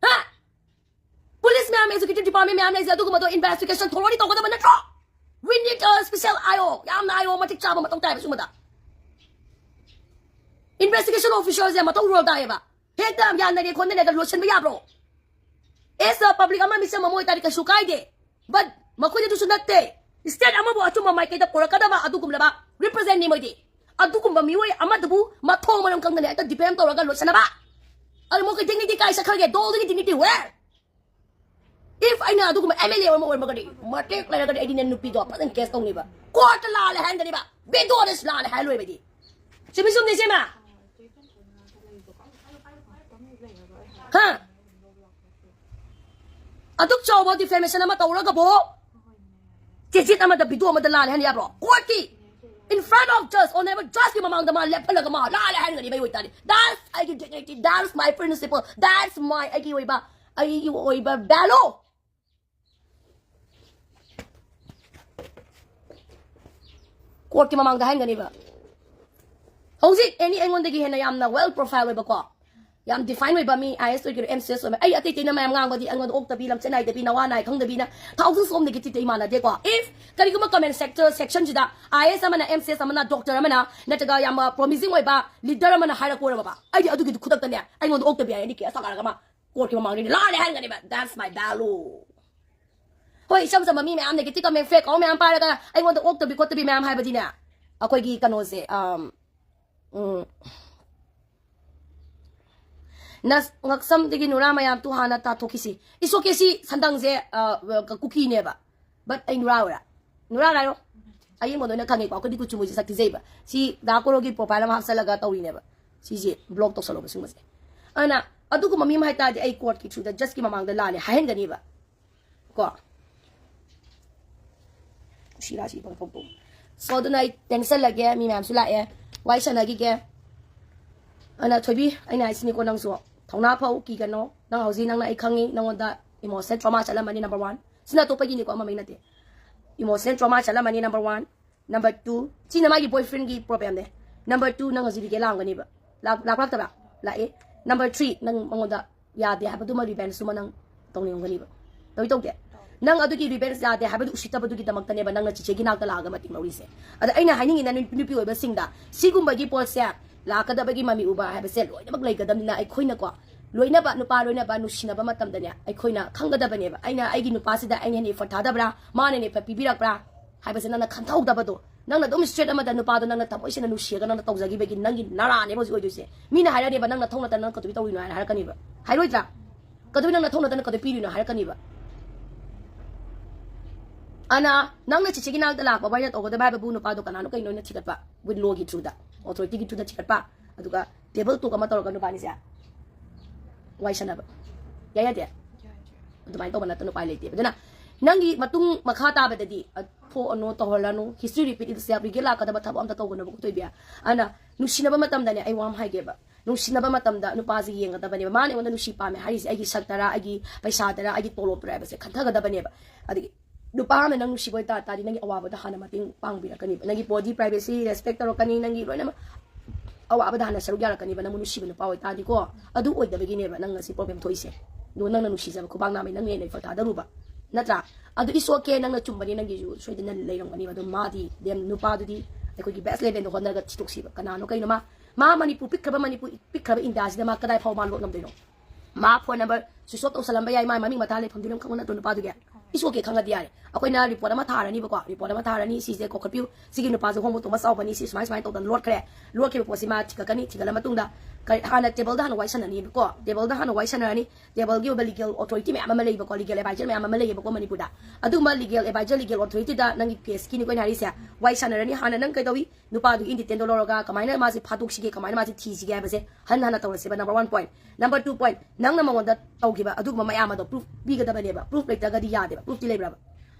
ꯍꯥ? Police ꯃꯌꯥꯝ, executive department ꯃꯌꯥꯝ ꯂꯩꯔꯤꯁꯦ, ꯑꯗꯨꯒꯨꯝꯕꯗꯣ investigation thoroughly ꯇꯧꯒꯗꯕ ꯅꯠꯇ꯭ꯔꯣ? We need a special I O, ꯌꯥꯝꯅ I O ꯃꯇꯤꯛ ꯆꯥꯕ ꯃꯊꯧ ꯇꯥꯏꯕ ꯁꯤꯒꯨꯝꯕꯗ꯫ Investigation officer ꯁꯦ ꯃꯊꯧ role ꯇꯥꯏꯌꯦꯕ꯫ ꯍꯦꯛꯇ ꯌꯥꯅꯔꯦ ꯈꯣꯠꯅꯔꯦꯒ ꯂꯣꯠꯁꯤꯟꯕ ꯌꯥꯕ꯭ꯔꯣ? As a public ꯑꯃ ꯃꯤꯆꯪ ꯑꯃ ꯑꯣꯏꯇꯥꯔꯗꯤ ꯀꯩꯁꯨ ꯀꯥꯏꯗꯦ꯫ But ꯃꯈꯣꯏꯗꯤ ꯑꯗꯨꯁꯨ ꯅꯠꯇꯦ꯫ State ꯑꯃꯕꯨ ꯑꯆꯨꯝꯕ ꯃꯥꯏꯀꯩꯗ ꯄꯨꯔꯛꯀꯗꯕ ꯑꯗꯨꯒꯨꯝꯂꯕ represent ꯅꯤ ꯃꯣꯏꯗꯤ꯫ ꯑꯗꯨꯒꯨꯝꯕ ꯃꯤꯑꯣꯏ ꯑꯃꯗꯨꯕꯨ ꯃꯊꯣꯡ ꯃꯔꯝ ꯈꯪꯗꯅ ꯍꯦꯛꯇ defame ꯇꯧꯔꯒ ꯂꯣꯠꯁꯤꯟꯅꯕ꯫ ꯑꯗꯨ ꯃꯈꯣꯏ dignity ꯀꯥꯏ ꯆꯠꯈ꯭ꯔꯒꯦ? ꯗꯣꯜꯗꯨꯒꯤ dignity where? If ꯑꯩꯅ ꯑꯗꯨꯒꯨꯝꯕ M L A ꯑꯃ ꯑꯣꯏꯔꯝꯃꯒꯗꯤ, ꯃꯇꯦꯛ ꯂꯩꯔꯒꯗꯤ ꯑꯩꯗꯤ ꯅꯪ ꯅꯨꯄꯤꯗꯣ ꯐꯖꯅ case ꯇꯧꯅꯤꯕ꯫ Court ꯇ ꯂꯥꯜꯂꯦ ꯍꯥꯏꯍꯟꯒꯅꯤꯕ꯫ ꯕꯦꯗꯣꯅꯁ ꯂꯥꯜꯂꯦ ꯍꯥꯏꯔ ꯂꯣꯏꯕꯗꯤ꯫ ꯆꯨꯝꯃꯤ ꯆꯨꯝꯗꯦ ꯏꯆꯦꯃ? ꯍꯥ? ꯑꯗꯨꯛ ꯆꯥꯎꯕ ꯗꯤꯐꯦꯃꯦꯁꯟ ꯑꯃ ꯇꯧꯔꯒꯕꯨ ꯆꯦꯆꯤꯠ ꯑꯃꯗ ꯚꯤꯗꯤꯑꯣ ꯑꯃꯗ ꯂꯥꯜꯂꯦ ꯍꯥꯏꯅ ꯌꯥꯕ꯭ꯔꯣ? ꯀꯣꯔꯠꯀꯤ in front of judge, honorable judgeꯀꯤ ꯃꯃꯥꯡꯗ ꯃꯥ ꯂꯦꯞꯍꯜꯂꯒ ꯃꯥ ꯂꯥꯜꯂꯦ ꯍꯥꯏꯔꯒꯅꯤ ꯃꯩ ꯑꯣꯏꯇꯥꯔꯗꯤ. That's ꯑꯩꯒꯤ dignity, that's my principle, that's my ꯑꯩꯒꯤ ꯑꯣꯏꯕ, ꯑꯩꯒꯤ ꯑꯣꯏꯕ value. ꯀꯣꯔꯠꯀꯤ ꯃꯃꯥꯡꯗ ꯍꯥꯏꯍꯟꯒꯅꯤꯕ. ꯍꯧꯖꯤꯛ ꯑꯦꯅꯤ ꯑꯩꯉꯣꯟꯗꯒꯤ ꯍꯦꯟꯅ ꯌꯥꯝꯅ well profile ꯑꯣꯏꯕꯀꯣ, ꯌꯥꯝ ꯗꯤꯐꯥꯏꯟ ꯑꯣꯏꯕ ꯃꯤ, ꯑꯥꯏ ꯑꯦꯁ ꯑꯣꯏꯒꯦꯔꯥ ꯑꯦꯝ ꯁꯤ ꯑꯦꯁ ꯑꯣꯏꯕ, ꯑꯩ ꯑꯇꯩ ꯑꯇꯩꯅ ꯃꯌꯥꯝ ꯉꯥꯡꯕꯗꯤ ꯑꯩꯉꯣꯟꯗ ꯑꯣꯛꯇꯕꯤ, ꯂꯝꯆꯠ ꯅꯥꯏꯗꯕꯤ, ꯅꯋꯥ ꯅꯥꯏ ꯈꯪꯗꯕꯤꯅ thousands of negativity ꯏꯃꯥꯟꯅꯗꯦꯀꯣ. If ꯀꯔꯤꯒꯨꯝꯕ ꯀꯃꯦꯟ ꯁꯦꯛꯇꯔ ꯁꯦꯛꯁꯟꯁꯤꯗ ꯑꯥꯏ ꯑꯦꯁ ꯑꯃꯅ, ꯑꯦꯝ ꯁꯤ ꯑꯦꯁ ꯑꯃꯅ, ꯗꯣꯛꯇꯔ ꯑꯃꯅ, ꯅꯠꯇ꯭ꯔꯒ ꯌꯥꯝꯅ ꯄ꯭ꯔꯣꯃꯤꯁꯤꯡ ꯑꯣꯏꯕ ꯂꯤꯗꯔ ꯑꯃꯅ ꯍꯥꯏꯔꯛꯄ ꯑꯣꯏꯔꯕ, ꯑꯩꯗꯤ ꯑꯗꯨꯒꯤꯗꯨ ꯈꯨꯗꯛꯇꯅꯦ ꯑꯩꯉꯣꯟꯗ ꯑꯣꯛꯇꯕꯤ ꯍꯥꯏꯔꯗꯤ ꯀꯦꯁ ꯊꯥꯡꯒꯠꯂꯒ ꯃꯥ ꯀꯣꯔꯠꯀꯤ ꯃꯃꯥꯡꯗ ꯂꯥꯜꯂꯦ ꯍꯥꯏꯔꯒꯅꯦꯕ. That's my value. ꯍꯣꯏ, ꯏꯆꯝ ꯆꯝꯕ ꯃꯤ ꯃꯌꯥꯝꯅ negative comment fake account ꯃꯌꯥꯝ ꯄꯥꯏꯔꯒ ꯑꯩꯉꯣꯟꯗ ꯑꯣꯛꯇꯕꯤ ꯈꯣꯠꯇꯕꯤ ꯃꯌꯥꯝ ꯍꯥꯏꯕꯗꯤꯅꯦ, ꯑꯩꯈꯣꯏꯒꯤ ꯀꯩꯅꯣꯁꯦ, ꯑꯝ, ꯎꯝ, ꯅꯁ-, ꯉꯛꯁꯝꯗꯒꯤ ꯅꯨꯔꯥ ꯃꯌꯥꯝꯗꯨ ꯍꯥꯟꯅ ꯇꯥꯊꯣꯛꯈꯤꯁꯤ. It's okay, ꯁꯤ ꯁꯟꯗꯪꯁꯦ, ꯑ, ꯀ-, ꯀꯨꯀꯤꯅꯦꯕ. But ꯑꯩ ꯅꯨꯔꯥ ꯑꯣꯏꯔꯥ? ꯅꯨꯔꯥ ꯍꯥꯏꯔꯣ? ꯑꯌꯦꯡꯕꯗ ꯑꯣꯏꯅ ꯈꯪꯉꯦꯀꯣ, ꯑꯩꯈꯣꯏꯗꯤ ꯀꯨꯆꯨ ꯃꯨꯁꯦ ꯁꯛ ꯊꯤꯖꯩꯕ. ꯁꯤ ꯗꯥ ꯀꯣꯔꯣꯒꯤ profile ꯑꯃ ꯍꯥꯞꯆꯜꯂꯒ ꯇꯧꯔꯤꯅꯦꯕ. ꯁꯤꯁꯦ block ꯇꯧꯁꯜꯂꯣꯕ ꯁꯤꯒꯨꯝꯕꯁꯦ. ꯑꯗꯨꯅ ꯑꯗꯨꯒꯨꯝꯕ ꯃꯤ ꯑꯃ ꯍꯥꯏꯇꯥꯔꯗꯤ ꯑꯩ ꯀꯣꯔꯠꯀꯤ through ꯗ ꯖꯁꯀꯤ ꯃꯃꯥꯡꯗ ꯂꯥꯜꯂꯦ ꯍꯥꯏꯍꯟꯒꯅꯤꯕ. ꯀꯣ? ꯁꯤꯔꯥꯁꯤ ꯄꯪꯊꯣꯛ ꯊꯣꯛ. So, ꯑꯗꯨꯅ ꯑꯩ ꯇꯦꯟꯁꯜꯂꯒꯦ, ꯃꯤ ꯃꯌꯥꯝꯁꯨ ꯂꯥꯛꯑꯦ, ꯋꯥꯔꯤ ꯁꯥꯟꯅꯈꯤꯒꯦ. ꯑꯗꯨꯅ ꯊꯣꯏꯕꯤ, ꯑꯩꯅ ꯍꯥꯏꯁꯤꯅꯤꯀꯣ, ꯅꯪꯁꯨ ꯊꯧꯅꯥ ꯐꯧ, ꯀꯤꯒꯅꯣ. ꯅꯪ ꯍꯧꯖꯤꯛ, ꯅꯪꯅ, ꯑꯩ ꯈꯪꯉꯤ, ꯅꯪꯉꯣꯟꯗ emotional trauma ꯆꯠꯂꯝꯃꯅꯤ, number one. ꯁꯤꯅ ꯑꯇꯣꯞꯄꯒꯤꯅꯤꯀꯣ, ꯑꯃꯃꯩ ꯅꯠꯇꯦ. Emotional trauma ꯆꯠꯂꯝꯃꯅꯤ, number one. Number two, ꯁꯤꯅ ꯃꯥꯒꯤ boyfriendꯒꯤ problemꯅꯦ. Number two, ꯅꯪ ꯍꯧꯖꯤꯛ ꯂꯤꯒꯦ ꯂꯥꯛꯑꯝꯒꯅꯤꯕ. ꯂꯥꯛ-, ꯂꯥꯛꯂꯥꯛꯇꯕ꯭ꯔꯥ? ꯂꯥꯛꯑꯦ. Number three, ꯅꯪ ꯃꯉꯣꯟꯗ ꯌꯥꯗꯦ ꯍꯥꯏꯕꯗꯨꯃ revengeꯇꯨꯃ ꯅꯪ ꯇꯧꯅꯤꯡꯉꯝꯒꯅꯤꯕ. ꯇꯧꯏ ꯇꯧꯗꯦ? ꯅꯪ ꯑꯗꯨꯒꯤ revenge ꯌꯥꯗꯦ ꯍꯥꯏꯕꯗꯨ ꯎꯁꯤꯠꯇꯕꯗꯨꯒꯤꯗꯃꯛꯇꯅꯦꯕ ꯅꯪꯅ ꯆꯤꯆꯦꯒꯤ ꯅꯥꯛꯇ ꯂꯥꯛꯑꯒ ꯃꯇꯦꯡ ꯂꯧꯔꯤꯁꯦ. ꯑꯗ ꯑꯩꯅ ꯍꯥꯏꯅꯤꯡꯉꯤꯅ ꯅꯨ-, ꯅꯨꯄꯤ ꯑꯣꯏꯕꯁꯤꯡꯗ ꯁꯤꯒꯨꯝꯕꯒꯤ ꯄꯣꯠꯁꯦ ꯂꯥꯛꯀꯗꯕꯒꯤ ꯃꯃꯤ ꯎꯕ ꯍꯥꯏꯕꯁꯦ ꯂꯣꯏꯅꯃꯛ ꯂꯩꯒꯗꯕꯅꯤꯅ ꯑꯩꯈꯣꯏꯅꯀꯣ, ꯂꯣꯏꯅꯕ, ꯅꯨꯄꯥ ꯂꯣꯏꯅꯕ, ꯅꯨꯡꯁꯤꯅꯕ ꯃꯇꯝꯗꯅꯦ ꯑꯩꯈꯣꯏꯅ ꯈꯪꯒꯗꯕꯅꯦꯕ꯫ ꯑꯩꯅ ꯑꯩꯒꯤ ꯅꯨꯄꯥꯁꯤꯗ ꯑꯩꯅ ꯍꯦꯟꯅ effort ꯊꯥꯗꯕ꯭ꯔꯥ, ꯃꯥꯅ ꯍꯦꯟꯅ effort ꯄꯤꯕꯤꯔꯛꯄ꯭ꯔꯥ ꯍꯥꯏꯕꯁꯦ ꯅꯪꯅ ꯈꯟꯊꯍꯧꯗꯕꯗꯣ, ꯅꯪꯅ ꯑꯗꯨꯝ straight ꯑꯃꯗ ꯅꯨꯄꯥꯗꯣ ꯅꯪꯅ ꯊꯃꯣꯏ ꯁꯦꯡꯅ ꯅꯨꯡꯁꯤꯔꯒ ꯅꯪꯅ ꯇꯧꯖꯈꯤꯕꯒꯤ ꯅꯪꯒꯤ ꯅꯔꯥꯅꯦꯕ ꯍꯧꯖꯤꯛ ꯑꯣꯏꯗꯣꯏꯁꯦ꯫ ꯃꯤꯅ ꯍꯥꯏꯔꯛꯑꯅꯦꯕ, "ꯅꯪ ꯅꯊꯧ ꯅꯠꯇꯅ ꯅꯪ ꯀꯩꯗꯧꯕꯩ ꯇꯧꯔꯤꯅꯣ?" ꯍꯥꯏꯅ ꯍꯥꯏꯔꯛꯀꯅꯤꯕ꯫ ꯍꯥꯏꯔꯣꯏꯗ꯭ꯔꯥ? "ꯀꯩꯗꯧꯕꯩ ꯅꯪ ꯅꯊꯧ ꯅꯠꯇꯅ ꯀꯩꯗꯧꯕꯩ ꯄꯤꯔꯤꯅꯣ?" ꯍꯥꯏꯔꯛꯀꯅꯤꯕ꯫ ꯑꯅ, ꯅꯪꯅ ꯆꯤꯆꯦꯒꯤ ꯅꯥꯛꯇ ꯂꯥꯛꯄ ꯋꯥꯏꯅ ꯇꯧꯒꯗꯕ ꯍꯥꯏꯕꯕꯨ ꯅꯨꯄꯥꯗꯣ ꯀꯅꯥꯅꯣ ꯀꯩꯅꯣ ꯑꯩꯅ ꯊꯤꯒꯠꯄ, with lawꯒꯤ throughꯗ, authorityꯒꯤ throughꯗ ꯊꯤꯒꯠꯄ, ꯑꯗꯨꯒ table talk ꯑꯃ ꯇꯧꯔꯒ ꯅꯨꯄꯥꯅꯤꯁꯦ ꯋꯥꯏ ꯁꯥꯟꯅꯕ꯫ ꯌꯥꯏ ꯌꯥꯗꯦ? ꯑꯗꯨꯃꯥꯏꯅ ꯇꯧꯕ ꯅꯠꯇꯅ ꯎꯄꯥꯏ ꯂꯩꯇꯦꯕ꯫ ꯑꯗꯨꯅ ꯅꯪꯒꯤ ꯃꯇꯨꯡ ꯃꯈꯥ ꯇꯥꯕꯗꯗꯤ, ꯑ, ꯊꯣꯛꯑꯅꯨ, ꯇꯧꯍꯜꯂꯅꯨ, history repeat itself, regret ꯂꯥꯛꯀꯗꯕ ꯊꯕꯛ ꯑꯝꯇ ꯇꯧꯒꯅꯨꯕ, ꯊꯣꯏꯕꯤ꯫ ꯑꯗꯨꯅ ꯅꯨꯡꯁꯤꯅꯕ ꯃꯇꯝꯗꯅꯦ, ꯑꯩ ꯋꯥ ꯑꯃ ꯍꯥꯏꯒꯦꯕ, ꯅꯨꯡꯁꯤꯅꯕ ꯃꯇꯝꯗ ꯅꯨꯄꯥꯁꯦ ꯌꯦꯡꯒꯗꯕꯅꯦꯕ, ꯃꯥꯅ ꯑꯩꯉꯣꯟꯗ ꯅꯨꯡꯁꯤ ꯄꯥꯝꯃꯦ ꯍꯥꯏꯔꯤꯁꯦ ꯑꯩꯒꯤ ꯁꯛꯇꯔꯥ, ꯑꯩꯒꯤ ꯄꯩꯁꯥꯗꯔꯥ, ꯑꯩꯒꯤ ꯇꯣꯂꯣꯞꯇꯔꯥ ꯍꯥꯏꯕꯁꯦ ꯈꯟꯊꯒꯗꯕꯅꯦꯕ꯫ ꯑꯗꯒꯤ ꯅꯨꯄꯥ ꯑꯃꯅ ꯅꯪ ꯅꯨꯡꯁꯤꯕ ꯑꯣꯏꯇꯥꯔ ꯇꯥꯔꯗꯤ, ꯅꯪꯒꯤ ꯑꯋꯥꯕꯗ ꯍꯥꯟꯅ ꯃꯇꯦꯡ ꯄꯥꯡꯕꯤꯔꯛꯀꯅꯤꯕ, ꯅꯪꯒꯤ body privacy respect ꯇꯧꯔꯛꯀꯅꯤ, ꯅꯪꯒꯤ ꯂꯣꯏꯅꯃꯛ ꯑꯋꯥꯕꯗ ꯍꯥꯟꯅ ꯁꯔꯨꯛ ꯌꯥꯔꯛꯀꯅꯤꯕ, ꯅꯪꯕꯨ ꯅꯨꯡꯁꯤꯕ ꯅꯨꯄꯥ ꯑꯣꯏꯇꯥꯔꯗꯤꯀꯣ꯫ ꯑꯗꯨ ꯑꯣꯏꯗꯕꯒꯤꯅꯦꯕ ꯅꯪ ꯉꯁꯤ problem ꯊꯣꯛꯏꯁꯦ꯫ ꯑꯗꯨꯒ ꯅꯪꯅ ꯅꯨꯡꯁꯤꯖꯕ ꯈꯨꯕꯥꯛ ꯅꯥꯝꯃꯩ ꯅꯪꯅ ꯍꯦꯟꯅ ꯏꯐ ꯊꯥꯗꯔꯨꯕ, ꯅꯠꯇ꯭ꯔꯥ? ꯑꯗꯨ it's okay, ꯅꯪꯅ ꯆꯨꯝꯕꯅꯤ, ꯅꯪꯒꯤꯁꯨ ꯁꯣꯏꯗꯅ ꯂꯩꯔꯝꯒꯅꯤꯕ꯫ ꯑꯗꯣ ꯃꯥꯗꯤ, ꯗꯦꯝ ꯅꯨꯄꯥꯗꯨꯗꯤ ꯑꯩꯈꯣꯏꯒꯤ best levelꯗ ꯍꯣꯠꯅꯔꯒ ꯊꯤꯗꯣꯛꯁꯤꯕ꯫ ꯀꯅꯥꯅꯣ ꯀꯩꯅꯣ ꯃꯥ, ꯃꯥ ꯃꯅꯤꯄꯨꯔ ꯄꯤꯛꯈ꯭ꯔꯕ, ꯃꯅꯤꯄꯨꯔ ꯄꯤꯛꯈ꯭ꯕ ꯏꯟꯗꯤꯌꯥꯁꯤꯗ ꯃꯥ ꯀꯗꯥꯏ ꯐꯥꯎ ꯃꯥ ꯂꯣꯠ ꯉꯝꯗꯣꯏꯅꯣ? ꯃꯥ phone number switch off ꯇꯧꯁꯜꯂꯝꯕ ꯌꯥꯏ, ꯃꯥ ꯃꯃꯤꯡ ꯃꯊꯥ ꯂꯩꯐꯝꯗꯨ ꯂꯣꯏ ꯈꯪꯕ ꯅꯠꯇ꯭ꯔꯣ ꯅꯨꯄꯥꯗꯨꯒꯤ? It's okay, ꯈꯪꯉꯗꯤ ꯌꯥꯔꯦ꯫ ꯑꯩꯈꯣꯏꯅ report ꯑꯃ ꯊꯥꯔꯅꯤꯕꯀꯣ, report ꯑꯃ ꯊꯥꯔꯅꯤ, ꯁꯤꯁꯦ ꯀꯣꯛꯈꯠꯄꯤꯌꯨ, ꯁꯤꯒꯤ ꯅꯨꯄꯥꯁꯦ ꯍꯣꯡꯕ ꯇꯣꯡꯕ ꯆꯥꯎꯕꯅꯤ, ꯁꯤ ꯁꯨꯃꯥꯏ ꯁꯨꯃꯥꯏꯅ ꯇꯧꯗꯅ ꯂꯣꯠꯈ꯭ꯔꯦ꯫ ꯂꯣꯠꯈꯤꯕ ꯄꯣꯠꯁꯤ ꯃꯥ ꯊꯤꯒꯠꯀꯅꯤ, ꯊꯤꯒꯠꯂ ꯃꯇꯨꯡꯗ ꯀꯔꯤ, ꯍꯥꯟꯅ tableꯗ ꯍꯥꯟꯅ ꯋꯥꯔꯤ ꯁꯥꯟꯅꯅꯤꯕꯀꯣ, tableꯗ ꯍꯥꯟꯅ ꯋꯥꯔꯤ ꯁꯥꯟꯅꯔꯅꯤ, tableꯒꯤ ꯑꯣꯏꯕ legal authority ꯃꯌꯥꯝ ꯑꯃ ꯂꯩꯕꯀꯣ, legal advisor ꯃꯌꯥꯝ ꯑꯃ ꯂꯩꯌꯦꯕꯀꯣ ꯃꯅꯤꯄꯨꯔꯗ꯫ ꯑꯗꯨꯒꯨꯝꯕ legal advisor, legal authorityꯗ ꯅꯪꯒꯤ caseꯀꯤ ꯑꯩꯈꯣꯏꯅ ꯍꯥꯏꯔꯤꯁꯦ ꯋꯥꯔꯤ ꯁꯥꯟꯅꯔꯅꯤ, ꯍꯥꯟꯅ ꯅꯪ ꯀꯩꯗꯧꯏ, ꯅꯨꯄꯥꯗꯨꯒꯤ in detailꯗꯣ ꯂꯧꯔꯒ ꯀꯃꯥꯏꯅ ꯃꯥꯁꯦ ꯐꯥꯗꯣꯛꯁꯤꯒꯦ, ꯀꯃꯥꯏꯅ ꯃꯥꯁꯦ ꯊꯤꯁꯤꯒꯦ ꯍꯥꯏꯕꯁꯦ ꯍꯟꯅ ꯍꯟꯅ ꯇꯧꯔꯁꯦꯕ, number one point꯫ Number two point, ꯅꯪꯅ ꯃꯉꯣꯟꯗ ꯇꯧꯈꯤꯕ ꯑꯗꯨꯒꯨꯝꯕ ꯃꯌꯥꯝ ꯑꯗꯣ proof ꯄꯤꯒꯗꯕꯅꯦꯕ꯫ Proof ꯂꯩꯇ꯭ꯔꯒꯗꯤ ꯌꯥꯗꯦꯕ꯫ Proofꯇꯤ ꯂꯩꯕ꯭ꯔꯕ?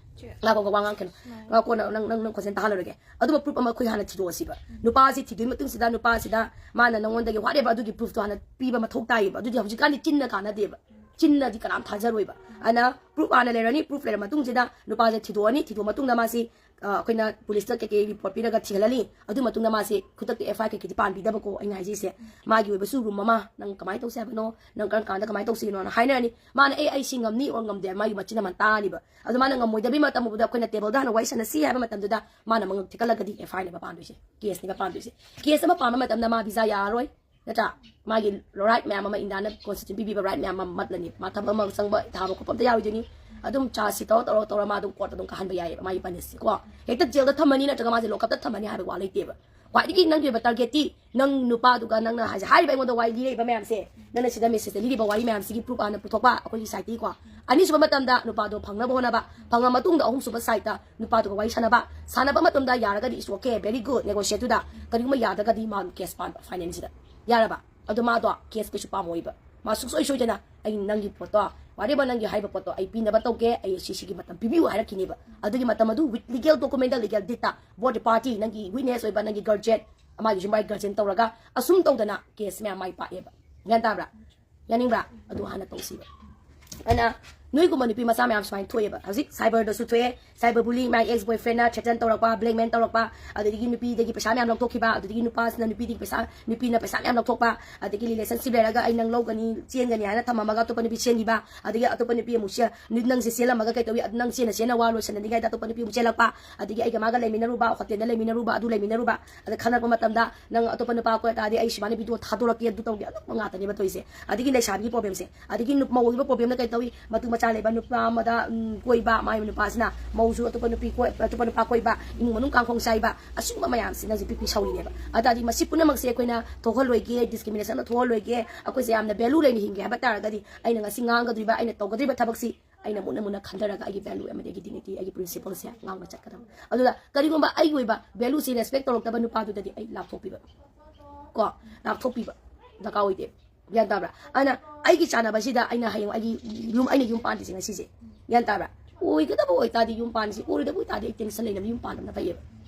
ꯉꯥꯏꯈꯣ, ꯋꯥ ꯉꯥꯡ ꯀꯩꯅꯣ꯫ ꯉꯥꯏꯈꯣ, ꯅꯪ, ꯅꯪ, ꯅꯪ question ꯇꯥꯍꯜꯂꯔꯣꯏꯒꯦ꯫ ꯑꯗꯨꯝꯕ proof ꯑꯃ ꯑꯩꯈꯣꯏ ꯍꯥꯟꯅ ꯊꯤꯗꯣꯛꯑꯁꯤꯕ꯫ ꯅꯨꯄꯥꯁꯤ ꯊꯤꯗꯣꯏ ꯃꯇꯨꯡꯁꯤꯗ ꯅꯨꯄꯥꯁꯤꯗ ꯃꯥꯅ ꯅꯪꯉꯣꯟꯗꯒꯤ whatever ꯑꯗꯨꯒꯤ proofꯇꯣ ꯍꯥꯟꯅ ꯄꯤꯕ ꯃꯊꯧ ꯇꯥꯏꯌꯦꯕ꯫ ꯑꯗꯨꯗꯤ ꯍꯧꯖꯤꯛꯀꯥꯟꯗꯤ ꯆꯤꯟꯅ ꯀꯥꯟꯅꯗꯦꯕ꯫ ꯆꯤꯟꯅꯗꯤ ꯀꯅꯥꯝ ꯊꯥꯖꯔꯣꯏꯕ꯫ ꯑꯗꯨꯅ proof ꯍꯥꯟꯅ ꯂꯩꯔꯅꯤ, proof ꯂꯩꯔ ꯃꯇꯨꯡꯁꯤꯗ ꯅꯨꯄꯥꯁꯦ ꯊꯤꯗꯣꯛꯑꯅꯤ, ꯊꯤꯗꯣꯛꯑ ꯃꯇꯨꯡꯗ ꯃꯥꯁꯤ, ꯑ, ꯑꯩꯈꯣꯏꯅ policeꯇ ꯀꯩꯀꯩ report ꯄꯤꯔꯒ ꯊꯤꯍꯜꯂꯅꯤ꯫ ꯑꯗꯨ ꯃꯇꯨꯡꯗ ꯃꯥꯁꯦ ꯈꯨꯗꯛꯇ F I R ꯀꯩꯀꯩꯗꯤ ꯄꯥꯟꯕꯤꯗꯕꯀꯣ, ꯑꯩꯅ ꯍꯥꯏꯖꯩꯁꯦ꯫ ꯃꯥꯒꯤ ꯑꯣꯏꯕꯁꯨ room ꯑꯃ, ꯅꯪ ꯀꯃꯥꯏꯅ ꯇꯧꯁꯦ ꯍꯥꯏꯕꯅꯣ, ꯅꯪ ꯀꯔꯝ ꯀꯥꯟꯗ ꯀꯃꯥꯏꯅ ꯇꯧꯁꯤꯒꯦꯅꯣꯅ ꯍꯥꯏꯅꯔꯅꯤ꯫ ꯃꯥꯅ, "ꯑꯦ, ꯑꯩ ꯁꯤ ꯉꯝꯅꯤ or ꯉꯝꯗꯦ" ꯍꯥꯏꯕ ꯃꯥꯒꯤ ꯃꯆꯤꯟ ꯑꯃ ꯇꯥꯅꯤꯕ꯫ ꯑꯗꯨ ꯃꯥꯅ ꯉꯝꯃꯣꯏꯗꯕꯒꯤ ꯃꯇꯝ ꯎꯕꯗ ꯑꯩꯈꯣꯏꯅ tableꯗ ꯍꯥꯟꯅ ꯋꯥꯔꯤ ꯁꯥꯟꯅꯁꯤ ꯍꯥꯏꯕ ꯃꯇꯝꯗꯨꯗ ꯃꯥꯅ ꯃꯉꯛ ꯊꯦꯛꯀꯠꯂꯒꯗꯤ F I R ꯅꯦꯕ ꯄꯥꯟꯗꯣꯏꯁꯦ, caseꯅꯦꯕ ꯄꯥꯟꯗꯣꯏꯁꯦ꯫ Case ꯑꯃ ꯄꯥꯟꯕ ꯃꯇꯝꯗ ꯃꯥ visa ꯌꯥꯔꯔꯣꯏ, ꯅꯠꯇ꯭ꯔꯥ? ꯃꯥꯒꯤ right ꯃꯌꯥꯝ ꯑꯃ, ꯏꯟꯗꯤꯌꯥꯅ constitution ꯄꯤꯕꯤꯕ right ꯃꯌꯥꯝ ꯑꯃ ꯃꯠꯂꯅꯤ꯫ ꯃꯥ ꯊꯕꯛ ꯑꯃ ꯆꯪꯕ, ꯊꯥꯕ ꯈꯣꯠꯄ ꯑꯝꯇ ꯌꯥꯔꯣꯏꯗꯣꯏꯅꯤ꯫ ꯑꯗꯨꯝ chargeꯁꯤ ꯇꯧꯔ, ꯇꯧꯔ, ꯇꯧꯔ ꯃꯥ ꯑꯗꯨꯝ courtꯇ ꯑꯗꯨꯝ ꯀꯥꯍꯟꯕ ꯌꯥꯏꯌꯦꯕ, ꯃꯥꯒꯤ punishmentꯁꯦꯀꯣ꯫ ꯍꯦꯛꯇ jailꯗ ꯊꯝꯃꯅꯤ ꯅꯠꯇ꯭ꯔꯒ ꯃꯥꯁꯦ lockupꯇ ꯊꯝꯃꯅꯤ ꯍꯥꯏꯕ ꯋꯥ ꯂꯩꯇꯦꯕ꯫ ꯈ꯭ꯋꯥꯏꯗꯒꯤ ꯅꯪꯒꯤ ꯑꯣꯏꯕ targetꯇꯤ ꯅꯪ ꯅꯨꯄꯥꯗꯨꯒ ꯅꯪꯅ ꯍꯥꯏꯁꯦ, ꯍꯥꯏꯔꯤꯕ ꯑꯩꯉꯣꯟꯗ ꯋꯥꯔꯤ ꯂꯤꯔꯛꯏꯕ ꯃꯌꯥꯝꯁꯦ, ꯅꯪꯅ ꯁꯤꯗ messageꯇ ꯂꯤꯔꯤꯕ ꯋꯥꯔꯤ ꯃꯌꯥꯝꯁꯤꯒꯤ proof ꯍꯥꯟꯅ ꯄꯨꯊꯣꯛꯄ ꯑꯩꯈꯣꯏꯒꯤ sideꯇꯒꯤꯀꯣ꯫ ꯑꯅꯤꯁꯨꯕ ꯃꯇꯝꯗ ꯅꯨꯄꯥꯗꯣ ꯐꯪꯅꯕ ꯍꯣꯠꯅꯕ, ꯐꯪꯉ ꯃꯇꯨꯡꯗ ꯑꯍꯨꯝꯁꯨꯕ sideꯇ ꯅꯨꯄꯥꯗꯨꯒ ꯋꯥꯔꯤ ꯁꯥꯟꯅꯕ, ꯁꯥꯟꯅꯕ ꯃꯇꯝꯗ ꯌꯥꯔꯒꯗꯤ it's okay, very good, negotiateꯇꯨꯗ꯫ ꯀꯔꯤꯒꯨꯝꯕ ꯌꯥꯗ꯭ꯔꯒꯗꯤ ꯃꯥ case ꯄꯥꯟꯕ finalꯁꯤꯗ꯫ ꯌꯥꯔꯕ? ꯑꯗꯣ ꯃꯥꯗꯣ case ꯀꯩꯁꯨ ꯄꯥꯝꯃꯣꯏꯕ꯫ ꯃꯥ ꯁꯨꯡꯁꯣꯏ ꯁꯣꯏꯗꯅ ꯑꯩ ꯅꯪꯒꯤ ꯄꯣꯠꯇꯣ ꯋꯥꯔꯤꯕ ꯅꯪꯒꯤ ꯍꯥꯏꯕ ꯄꯣꯠꯇꯣ ꯑꯩ ꯄꯤꯅꯕ ꯇꯧꯒꯦ, ꯑꯩ ꯁꯤ ꯁꯤꯒꯤ ꯃꯇꯝ ꯄꯤꯕꯤꯌꯨ ꯍꯥꯏꯔꯛꯈꯤꯅꯦꯕ꯫ ꯑꯗꯨꯒꯤ ꯃꯇꯝ ꯑꯗꯨ with legal document, legal data, both party, ꯅꯪꯒꯤ witness ꯑꯣꯏꯕ ꯅꯪꯒꯤ guardian, ꯃꯥꯒꯤ ꯌꯨꯝꯕꯥꯏ guardian ꯇꯧꯔꯒ ꯑꯁꯨꯝ ꯇꯧꯗꯅ case ꯃꯌꯥꯝ ꯃꯥꯏ ꯄꯥꯛꯑꯦꯕ꯫ ꯒ꯭ꯌꯥꯟ ꯇꯥꯕ꯭ꯔꯥ? ꯌꯥꯅꯤꯡꯕ꯭ꯔꯥ? ꯑꯗꯨ ꯍꯥꯟꯅ ꯇꯧꯁꯤꯕ꯫ ꯑꯗꯨꯅ ꯅꯣꯏꯒꯨꯝꯕ ꯅꯨꯄꯤ ꯃꯆꯥ ꯃꯌꯥꯝ ꯁꯨꯃꯥꯏꯅ ꯊꯣꯛꯑꯦꯕ꯫ ꯍꯧꯖꯤꯛ cyberꯗꯁꯨ ꯊꯣꯛꯑꯦ, cyber bully, ꯃꯥꯏ ex boyfriendꯅ threaten ꯇꯧꯔꯛꯄ, blackmail ꯇꯧꯔꯛꯄ, ꯑꯗꯨꯗꯒꯤ ꯅꯨꯄꯤꯗꯒꯤ ꯄꯩꯁꯥ ꯃꯌꯥꯝ ꯂꯧꯊꯣꯛꯈꯤꯕ, ꯑꯗꯨꯗꯒꯤ ꯅꯨꯄꯥꯁꯤꯅ ꯅꯨꯄꯤꯗꯒꯤ ꯄꯩꯁꯥ, ꯅꯨꯄꯤꯅ ꯄꯩꯁꯥ ꯃꯌꯥꯝ ꯂꯧꯊꯣꯛꯄ, ꯑꯗꯒꯤ relationship ꯂꯩꯔꯒ "ꯑꯩ ꯅꯪ ꯂꯧꯒꯅꯤ, ꯆꯦꯟꯒꯅꯤ" ꯍꯥꯏꯅ ꯊꯝꯃꯝꯃꯒ ꯑꯇꯣꯞꯄ ꯅꯨꯄꯤ ꯆꯦꯟꯈꯤꯕ, ꯑꯗꯒꯤ ꯑꯇꯣꯞꯄ ꯅꯨꯄꯤ ꯑꯃꯨꯛ ꯆꯦ-, ꯅꯨ-, ꯅꯪꯁꯦ ꯆꯦꯜꯂꯝꯃꯒ ꯀꯩ ꯇꯧꯏ, ꯅꯪ ꯆꯦꯟꯅ ꯆꯦꯟꯅ ꯋꯥ ꯂꯣꯏꯁꯟꯅꯅꯤꯡꯉꯥꯏꯗ ꯑꯇꯣꯞꯄ ꯅꯨꯄꯤ ꯑꯃꯨꯛ ꯆꯦꯜꯂꯛꯄ, ꯑꯗꯒꯤ ꯑꯩꯒ ꯃꯥꯒ ꯂꯩꯃꯤꯟꯅꯔꯨꯕ, ꯍꯣꯇꯦꯜꯗ ꯂꯩꯃꯤꯟꯅꯔꯨꯕ, ꯑꯗꯨ ꯂꯩꯃꯤꯟꯅꯔꯨꯕ, ꯑꯗ ꯈꯠꯅꯔꯛꯄ ꯃꯇꯝꯗ "ꯅꯪ ꯑꯇꯣꯞꯄ ꯅꯨꯄꯥ ꯀꯣꯏ ꯇꯥꯔꯗꯤ ꯑꯩ ꯁꯨꯃꯥꯏꯅ video ꯊꯥꯗꯣꯔꯛꯀꯦ, ꯑꯗꯨ ꯇꯧꯒꯦ", ꯑꯗꯨꯝꯕ ꯉꯥꯛꯇꯅꯦꯕ ꯇꯧꯔꯤꯁꯦ꯫ ꯑꯗꯒꯤ ꯂꯩꯁꯥꯕꯤꯒꯤ problemꯁꯦ, ꯑꯗꯒꯤ ꯅꯨꯞ-, ꯃꯧ ꯑꯣꯏꯕ problemꯅ ꯀꯩ ꯇꯧꯏ, ꯃꯇꯨ ꯃꯆꯥ ꯂꯩꯕ ꯅꯨꯄꯥ ꯑꯃꯗ, ꯎꯝ, ꯀꯣꯏꯕ, ꯃꯥꯏ ꯅꯨꯄꯥꯁꯤꯅ ꯃꯧꯁꯨ ꯑꯇꯣꯞꯄ ꯅꯨꯄꯤ ꯀꯣꯏ-, ꯑꯇꯣꯞꯄ ꯅꯨꯄꯥ ꯀꯣꯏꯕ, ꯏꯃꯨꯡ ꯃꯅꯨꯡ ꯀꯥꯡꯈꯣꯡ ꯆꯥꯏꯕ, ꯑꯁꯤꯒꯨꯝꯕ ꯃꯌꯥꯝꯁꯤꯅ ꯍꯧꯖꯤꯛ ꯄꯤꯄꯤ ꯁꯧꯔꯤꯅꯦꯕ꯫ ꯑꯗꯨ ꯇꯥꯔꯗꯤ ꯃꯁꯤ ꯄꯨꯝꯅꯃꯛꯁꯦ ꯑꯩꯈꯣꯏꯅ ꯊꯣꯛꯍꯜꯂꯣꯏꯒꯦ, discrimination ꯑꯃ ꯊꯣꯛꯍꯜꯂꯣꯏꯒꯦ, ꯑꯩꯈꯣꯏꯁꯦ ꯌꯥꯝꯅ value ꯂꯩꯅ ꯍꯤꯡꯒꯦ ꯍꯥꯏꯕ ꯇꯥꯔꯒꯗꯤ ꯑꯩꯅ ꯉꯁꯤ ꯉꯥꯡꯒꯗꯧꯔꯤꯕ, ꯑꯩꯅ ꯇꯧꯒꯗꯧꯔꯤꯕ ꯊꯕꯛꯁꯤ ꯑꯩꯅ ꯃꯨꯟꯅ ꯃꯨꯟꯅ ꯈꯟꯊꯔꯒ ꯑꯩꯒꯤ value ꯑꯃꯗꯤ ꯑꯩꯒꯤ dignity, ꯑꯩꯒꯤ principleꯁꯦ ꯉꯥꯛꯅ ꯆꯠꯀꯗꯕ꯫ ꯑꯗꯨꯗ ꯀꯔꯤꯒꯨꯝꯕ ꯑꯩꯒꯤ ꯑꯣꯏꯕ valueꯁꯤ respect ꯇꯧꯔꯛꯇꯕ ꯅꯨꯄꯥꯗꯨꯗꯗꯤ ꯑꯩ ꯂꯥꯞꯊꯣꯛꯄꯤꯕ, ꯀꯣ, ꯂꯥꯞꯊꯣꯛꯄꯤꯕ ꯗꯔꯀꯥꯔ ꯑꯣꯏꯗꯦ꯫ ꯒ꯭ꯌꯥꯟ ꯇꯥꯕ꯭ꯔꯥ? ꯑꯗꯨꯅ ꯑꯩꯒꯤ ꯆꯥꯟꯅꯕꯁꯤꯗ ꯑꯩꯅ ꯍꯌꯦꯡ ꯑꯩꯒꯤ ꯌꯨꯝ, ꯑꯩꯅ ꯌꯨꯝ ꯄꯥꯟꯗ꯭ꯔꯤꯁꯦ ꯉꯁꯤꯁꯦ, ꯒ꯭ꯌꯥꯟ ꯇꯥꯕ꯭ꯔꯥ? ꯑꯣꯏꯒꯗꯕ ꯑꯣꯏꯇꯥꯔꯗꯤ ꯌꯨꯝ ꯄꯥꯟꯁꯤ, ꯑꯣꯏꯔꯣꯏꯗꯕ ꯑꯣꯏꯇꯥꯔꯗꯤ ꯑꯩ tension ꯂꯩꯅꯕ ꯌꯨꯝ ꯄꯥꯟꯕꯅ ꯐꯩꯌꯦꯕ꯫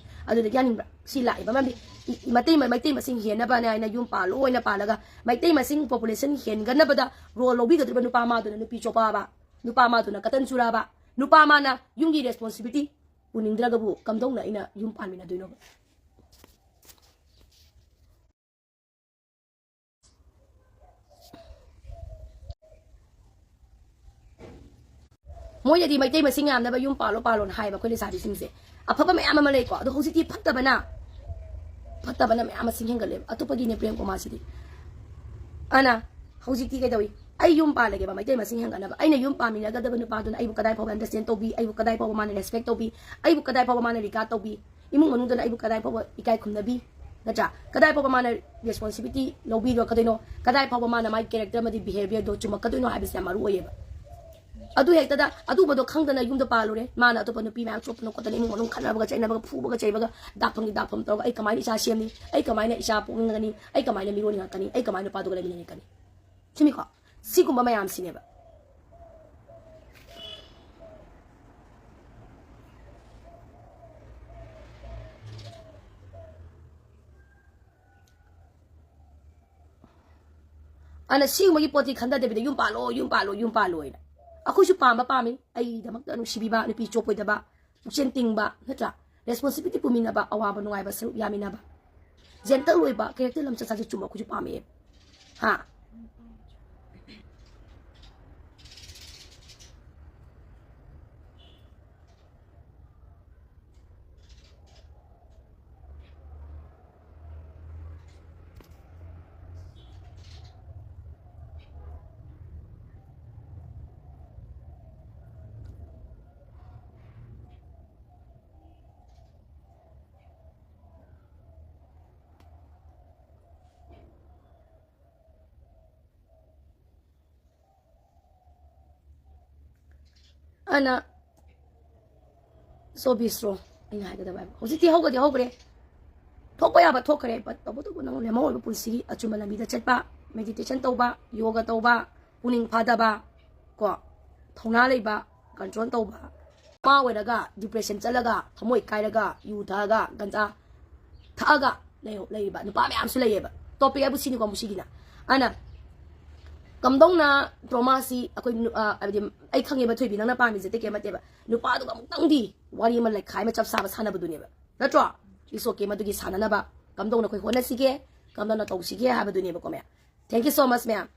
ꯑꯗꯨꯗ ꯌꯥꯅꯤꯡꯕ꯭ꯔꯥ? ꯁꯤ ꯂꯥꯛꯏꯕ ꯃꯔꯝꯗꯤ ꯏ-, ꯏ-, ꯃꯩꯇꯩ, ꯃꯩꯇꯩ ꯃꯁꯤꯡ ꯍꯦꯟꯅꯕꯅ ꯍꯥꯏꯅ ꯌꯨꯝ ꯄꯥꯜꯂꯣ ꯑꯣꯏꯅ ꯄꯥꯜꯂꯒ ꯃꯩꯇꯩ ꯃꯁꯤꯡ population ꯍꯦꯟꯒꯠꯅꯕꯗ role ꯂꯧꯕꯤꯒꯗꯧꯔꯤꯕ ꯅꯨꯄꯥ ꯑꯃꯗꯨꯅ ꯅꯨꯄꯤ ꯆꯣꯞꯄꯛꯑꯕ, ꯅꯨꯄꯥ ꯑꯃꯗꯨꯅ ꯀꯇꯟ ꯆꯨꯔꯛꯑꯕ, ꯅꯨꯄꯥ ꯑꯃꯅ ꯌꯨꯝꯒꯤ responsibility ꯄꯨꯅꯤꯡꯗ꯭ꯔꯒꯕꯨ ꯀꯝꯗꯧꯅ ꯑꯩꯅ ꯌꯨꯝ ꯄꯥꯟꯃꯤꯟꯅꯗꯣꯏꯅꯣꯕ? ꯃꯣꯏꯅꯗꯤ ꯃꯩꯇꯩ ꯃꯁꯤꯡ ꯌꯥꯝꯅꯕ ꯌꯨꯝ ꯄꯥꯜꯂꯣ, ꯄꯥꯜꯂꯣꯅ ꯍꯥꯏꯌꯦꯕ ꯑꯩꯈꯣꯏ ꯂꯩꯁꯥꯕꯤꯁꯤꯡꯁꯦ꯫ ꯑꯐꯕ ꯃꯌꯥꯝ ꯑꯃ ꯂꯩꯀꯣ, ꯑꯗꯣ ꯍꯧꯖꯤꯛꯇꯤ ꯐꯠꯇꯕꯅ, ꯐꯠꯇꯕꯅ ꯃꯌꯥꯝ ꯃꯁꯤꯡ ꯍꯦꯟꯒꯠꯂꯦꯕ꯫ ꯑꯇꯣꯞꯄꯒꯤꯅꯦ ꯄ꯭ꯔꯦꯝ ꯀꯨꯃꯥꯔꯁꯤꯗꯤ꯫ ꯑꯅ ꯍꯧꯖꯤꯛꯇꯤ ꯀꯩꯗꯧꯏ? ꯑꯩ ꯌꯨꯝ ꯄꯥꯜꯂꯒꯦꯕ, ꯃꯩꯇꯩ ꯃꯁꯤꯡ ꯍꯦꯟꯒꯠꯅꯕ꯫ ꯑꯩꯅ ꯌꯨꯝ ꯄꯥꯟꯃꯤꯟꯅꯒꯗꯕ ꯅꯨꯄꯥꯗꯨꯅ ꯑꯩꯕꯨ ꯀꯗꯥꯏ ꯐꯥꯎꯕ understand ꯇꯧꯕꯤ, ꯑꯩꯕꯨ ꯀꯗꯥꯏ ꯐꯥꯎꯕ ꯃꯥꯅ respect ꯇꯧꯕꯤ, ꯑꯩꯕꯨ ꯀꯗꯥꯏ ꯐꯥꯎꯕ ꯃꯥꯅ regard ꯇꯧꯕꯤ, ꯏꯃꯨꯡ ꯃꯅꯨꯡꯗꯨꯅ ꯑꯩꯕꯨ ꯀꯗꯥꯏ ꯐꯥꯎꯕ ꯏꯀꯥꯏ ꯈꯨꯝꯅꯕꯤ, ꯅꯠꯇ꯭ꯔꯥ? ꯀꯗꯥꯏ ꯐꯥꯎꯕ ꯃꯥꯅ responsibility ꯂꯧꯕꯤꯔꯛꯀꯗꯣꯏꯅꯣ, ꯀꯗꯥꯏ ꯐꯥꯎꯕ ꯃꯥꯅ ꯃꯥꯒꯤ character ꯑꯃꯗꯤ behaviorꯗꯣ ꯆꯨꯝꯃꯛꯀꯗꯣꯏꯅꯣ ꯍꯥꯏꯕꯁꯦ ꯌꯥꯝ ꯃꯔꯨ ꯑꯣꯏꯌꯦꯕ꯫ ꯑꯗꯨ ꯍꯦꯛꯇꯗ ꯑꯗꯨꯝꯕꯗꯣ ꯈꯪꯗꯅ ꯌꯨꯝꯗ ꯄꯥꯜꯂꯨꯔꯦ, ꯃꯥꯅ ꯑꯇꯣꯞꯄ ꯅꯨꯄꯤ ꯃꯌꯥꯝ ꯆꯣꯞꯇꯅ ꯈꯣꯠꯇꯅ ꯏꯃꯨꯡ ꯃꯅꯨꯡ ꯈꯠꯅꯕꯒ ꯆꯩꯅꯕꯒ ꯐꯨꯕꯒ ꯆꯩꯕꯒ ꯗꯥꯛꯐꯝꯒꯤ ꯗꯥꯛꯐꯝ ꯇꯧꯔꯒ ꯑꯩ ꯀꯃꯥꯏꯅ ꯏꯆꯥ ꯁꯦꯝꯅꯤ, ꯑꯩ ꯀꯃꯥꯏꯅ ꯏꯆꯥ ꯄꯣꯛꯅꯤꯡꯒꯅꯤ, ꯑꯩ ꯀꯃꯥꯏꯅ ꯃꯤꯔꯣꯟ ꯉꯥꯛꯀꯅꯤ, ꯑꯩ ꯀꯃꯥꯏꯅ ꯅꯨꯄꯥꯗꯨꯒ ꯂꯩꯃꯤꯟꯅꯅꯤꯡꯒꯅꯤ? ꯆꯨꯝꯃꯤꯀꯣ? ꯁꯤꯒꯨꯝꯕ ꯃꯌꯥꯝꯁꯤꯅꯦꯕ꯫ ꯑꯗꯨꯅ ꯁꯤꯒꯨꯝꯕꯒꯤ ꯄꯣꯠꯇꯤ ꯈꯟꯊꯗꯕꯤꯗ ꯌꯨꯝ ꯄꯥꯜꯂꯣ, ꯌꯨꯝ ꯄꯥꯜꯂꯣ, ꯌꯨꯝ ꯄꯥꯜꯂꯣ ꯍꯥꯏꯅ꯫ ꯑꯩꯈꯣꯏꯁꯨ ꯄꯥꯝꯕ ꯄꯥꯝꯃꯤ, ꯑꯩꯒꯤꯗꯃꯛꯇ ꯅꯨꯡꯁꯤꯕꯤꯕ, ꯅꯨꯄꯤ ꯆꯣꯞꯄꯣꯏꯗꯕ, ꯄꯨꯛꯆꯦꯜ ꯇꯤꯡꯕ, ꯅꯠꯇ꯭ꯔꯥ? Responsibility ꯄꯨꯃꯤꯟꯅꯕ, ꯑꯋꯥꯕ ꯅꯨꯡꯉꯥꯏꯕ ꯁꯔꯨꯛ ꯌꯥꯃꯤꯟꯅꯕ, gentle ꯑꯣꯏꯕ, character ꯂꯝꯆꯠ ꯁꯥꯖꯠ ꯆꯨꯝꯕ ꯑꯩꯈꯣꯏꯁꯨ ꯄꯥꯝꯃꯛꯑꯦꯕ꯫ ꯍꯥ? ꯑꯅ so be strong꯫ ꯑꯩꯅ ꯍꯥꯏꯒꯗꯕ ꯍꯥꯏꯕ, ꯍꯧꯖꯤꯛꯇꯤ ꯍꯧꯒꯗꯤ ꯍꯧꯈ꯭ꯔꯦ, ꯊꯣꯛꯄ ꯌꯥꯕ ꯊꯣꯛꯈ꯭ꯔꯦ, but ꯇꯧꯕꯇꯕꯨ ꯅꯪ ꯂꯦꯝꯍꯧꯔꯤꯕ ꯄꯨꯟꯁꯤꯒꯤ ꯑꯆꯨꯝꯕ ꯂꯝꯕꯤꯗ ꯆꯠꯄ, meditation ꯇꯧꯕ, yoga ꯇꯧꯕ, ꯄꯨꯛꯅꯤꯡ ꯐꯥꯗꯕ, ꯀꯣ, ꯊꯧꯅꯥ ꯂꯩꯕ, control ꯇꯧꯕ꯫ ꯃꯥ ꯑꯣꯏꯔꯒ depression ꯆꯠꯂꯒ, ꯊꯃꯣꯏ ꯀꯥꯏꯔꯒ, ꯌꯨ ꯊꯛꯑꯒ, ꯒꯟꯖꯥ ꯊꯛꯑꯒ ꯂꯩ-, ꯂꯩꯔꯤꯕ ꯅꯨꯄꯥ ꯃꯌꯥꯝꯁꯨ ꯂꯩꯌꯦꯕ꯫ Topic ꯍꯥꯏꯕꯨ ꯁꯤꯅꯤꯀꯣ, ꯃꯨꯁꯤꯒꯤꯅ꯫ ꯑꯅ ꯀꯝꯗꯧꯅ trauma ꯁꯤ ꯑꯩꯈꯣꯏ ꯅꯨ-, ꯑ, ꯍꯥꯏꯕꯗꯤ, ꯑꯩ ꯈꯪꯉꯦꯕ ꯊꯣꯏꯕꯤ, ꯅꯪꯅ ꯄꯥꯝꯃꯤꯁꯦ ꯑꯇꯩ ꯀꯩꯝ ꯅꯠꯇꯦꯕ꯫ ꯅꯨꯄꯥꯗꯨꯒ ꯑꯃꯨꯛꯇꯪꯗꯤ ꯋꯥꯔꯤ ꯑꯃ ꯂꯩꯈꯥꯏ ꯑꯃ ꯆꯞ ꯆꯥꯕ ꯁꯥꯟꯅꯕꯗꯨꯅꯦꯕ, ꯅꯠꯇ꯭ꯔꯣ? It's okay, ꯃꯗꯨꯒꯤ ꯁꯥꯟꯅꯅꯕ ꯀꯝꯗꯧꯅ ꯑꯩꯈꯣꯏ ꯍꯣꯠꯅꯁꯤꯒꯦ, ꯀꯝꯗꯧꯅ ꯇꯧꯁꯤꯒꯦ ꯍꯥꯏꯕꯗꯨꯅꯦꯕꯀꯣ, ꯃꯌꯥꯝ꯫ Thank you so much, ꯃꯌꯥꯝ꯫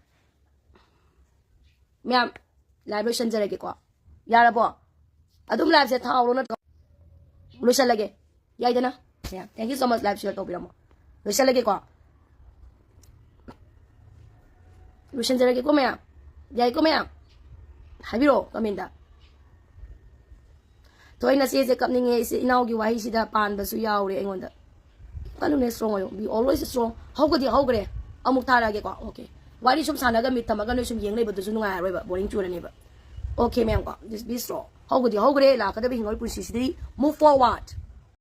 ꯃꯌꯥꯝ, live ꯂꯣꯏꯁꯟꯖꯔꯒꯦꯀꯣ꯫ ꯌꯥꯔꯕꯣ? ꯑꯗꯨꯝ live ꯁꯦ ꯊꯥꯎꯔꯣ ꯅꯠꯇ꯭ꯔꯣ? ꯂꯣꯏꯁꯜꯂꯒꯦ꯫ ꯌꯥꯏꯗꯅ? ꯃꯌꯥꯝ, thank you so much, live share ꯇꯧꯕꯤꯔꯝꯃꯣ꯫ ꯂꯣꯏꯁꯜꯂꯒꯦꯀꯣ꯫ ꯂꯣꯏꯁꯟꯖꯔꯒꯦꯀꯣ, ꯃꯌꯥꯝ꯫ ꯌꯥꯏꯀꯣ, ꯃꯌꯥꯝ? ꯍꯥꯏꯕꯤꯔꯛꯑꯣ comment ꯇ꯫ ꯊꯣꯏ, ꯅꯆꯦꯁꯦ ꯀꯞꯅꯤꯡꯉꯦ, ꯏꯆꯦ ꯏꯅꯥꯎꯒꯤ ꯋꯥꯍꯩꯁꯤꯗ ꯄꯥꯟꯕꯁꯨ ꯌꯥꯎꯔꯦ ꯑꯩꯉꯣꯟꯗ꯫ ꯀꯩꯅꯣꯅꯦ, strong ꯑꯣꯏꯌꯣ, be always strong꯫ ꯍꯧꯒꯗꯤ ꯍꯧꯈ꯭ꯔꯦ, ꯑꯃꯨꯛ ꯊꯥꯔꯛꯑꯒꯦꯀꯣ꯫ Okay, ꯋꯥꯔꯤ ꯁꯨꯝ ꯁꯥꯟꯅꯒ ꯃꯤꯠ ꯊꯝꯃꯒ ꯅꯣꯏ ꯁꯨꯝ ꯌꯦꯡ ꯂꯩꯕꯗꯨꯁꯨ ꯅꯨꯡꯉꯥꯏꯔꯔꯣꯏꯕ, boring ꯆꯨꯔꯅꯦꯕ꯫ Okay, ꯃꯌꯥꯝ ꯀꯣ, just be strong꯫ ꯍꯧꯒꯗꯤ ꯍꯧꯈ꯭ꯔꯦ, ꯂꯥꯛꯀꯗꯕ ꯍꯤꯡꯉꯧꯔꯤ ꯄꯨꯟꯁꯤꯁꯤꯗꯤ move forward꯫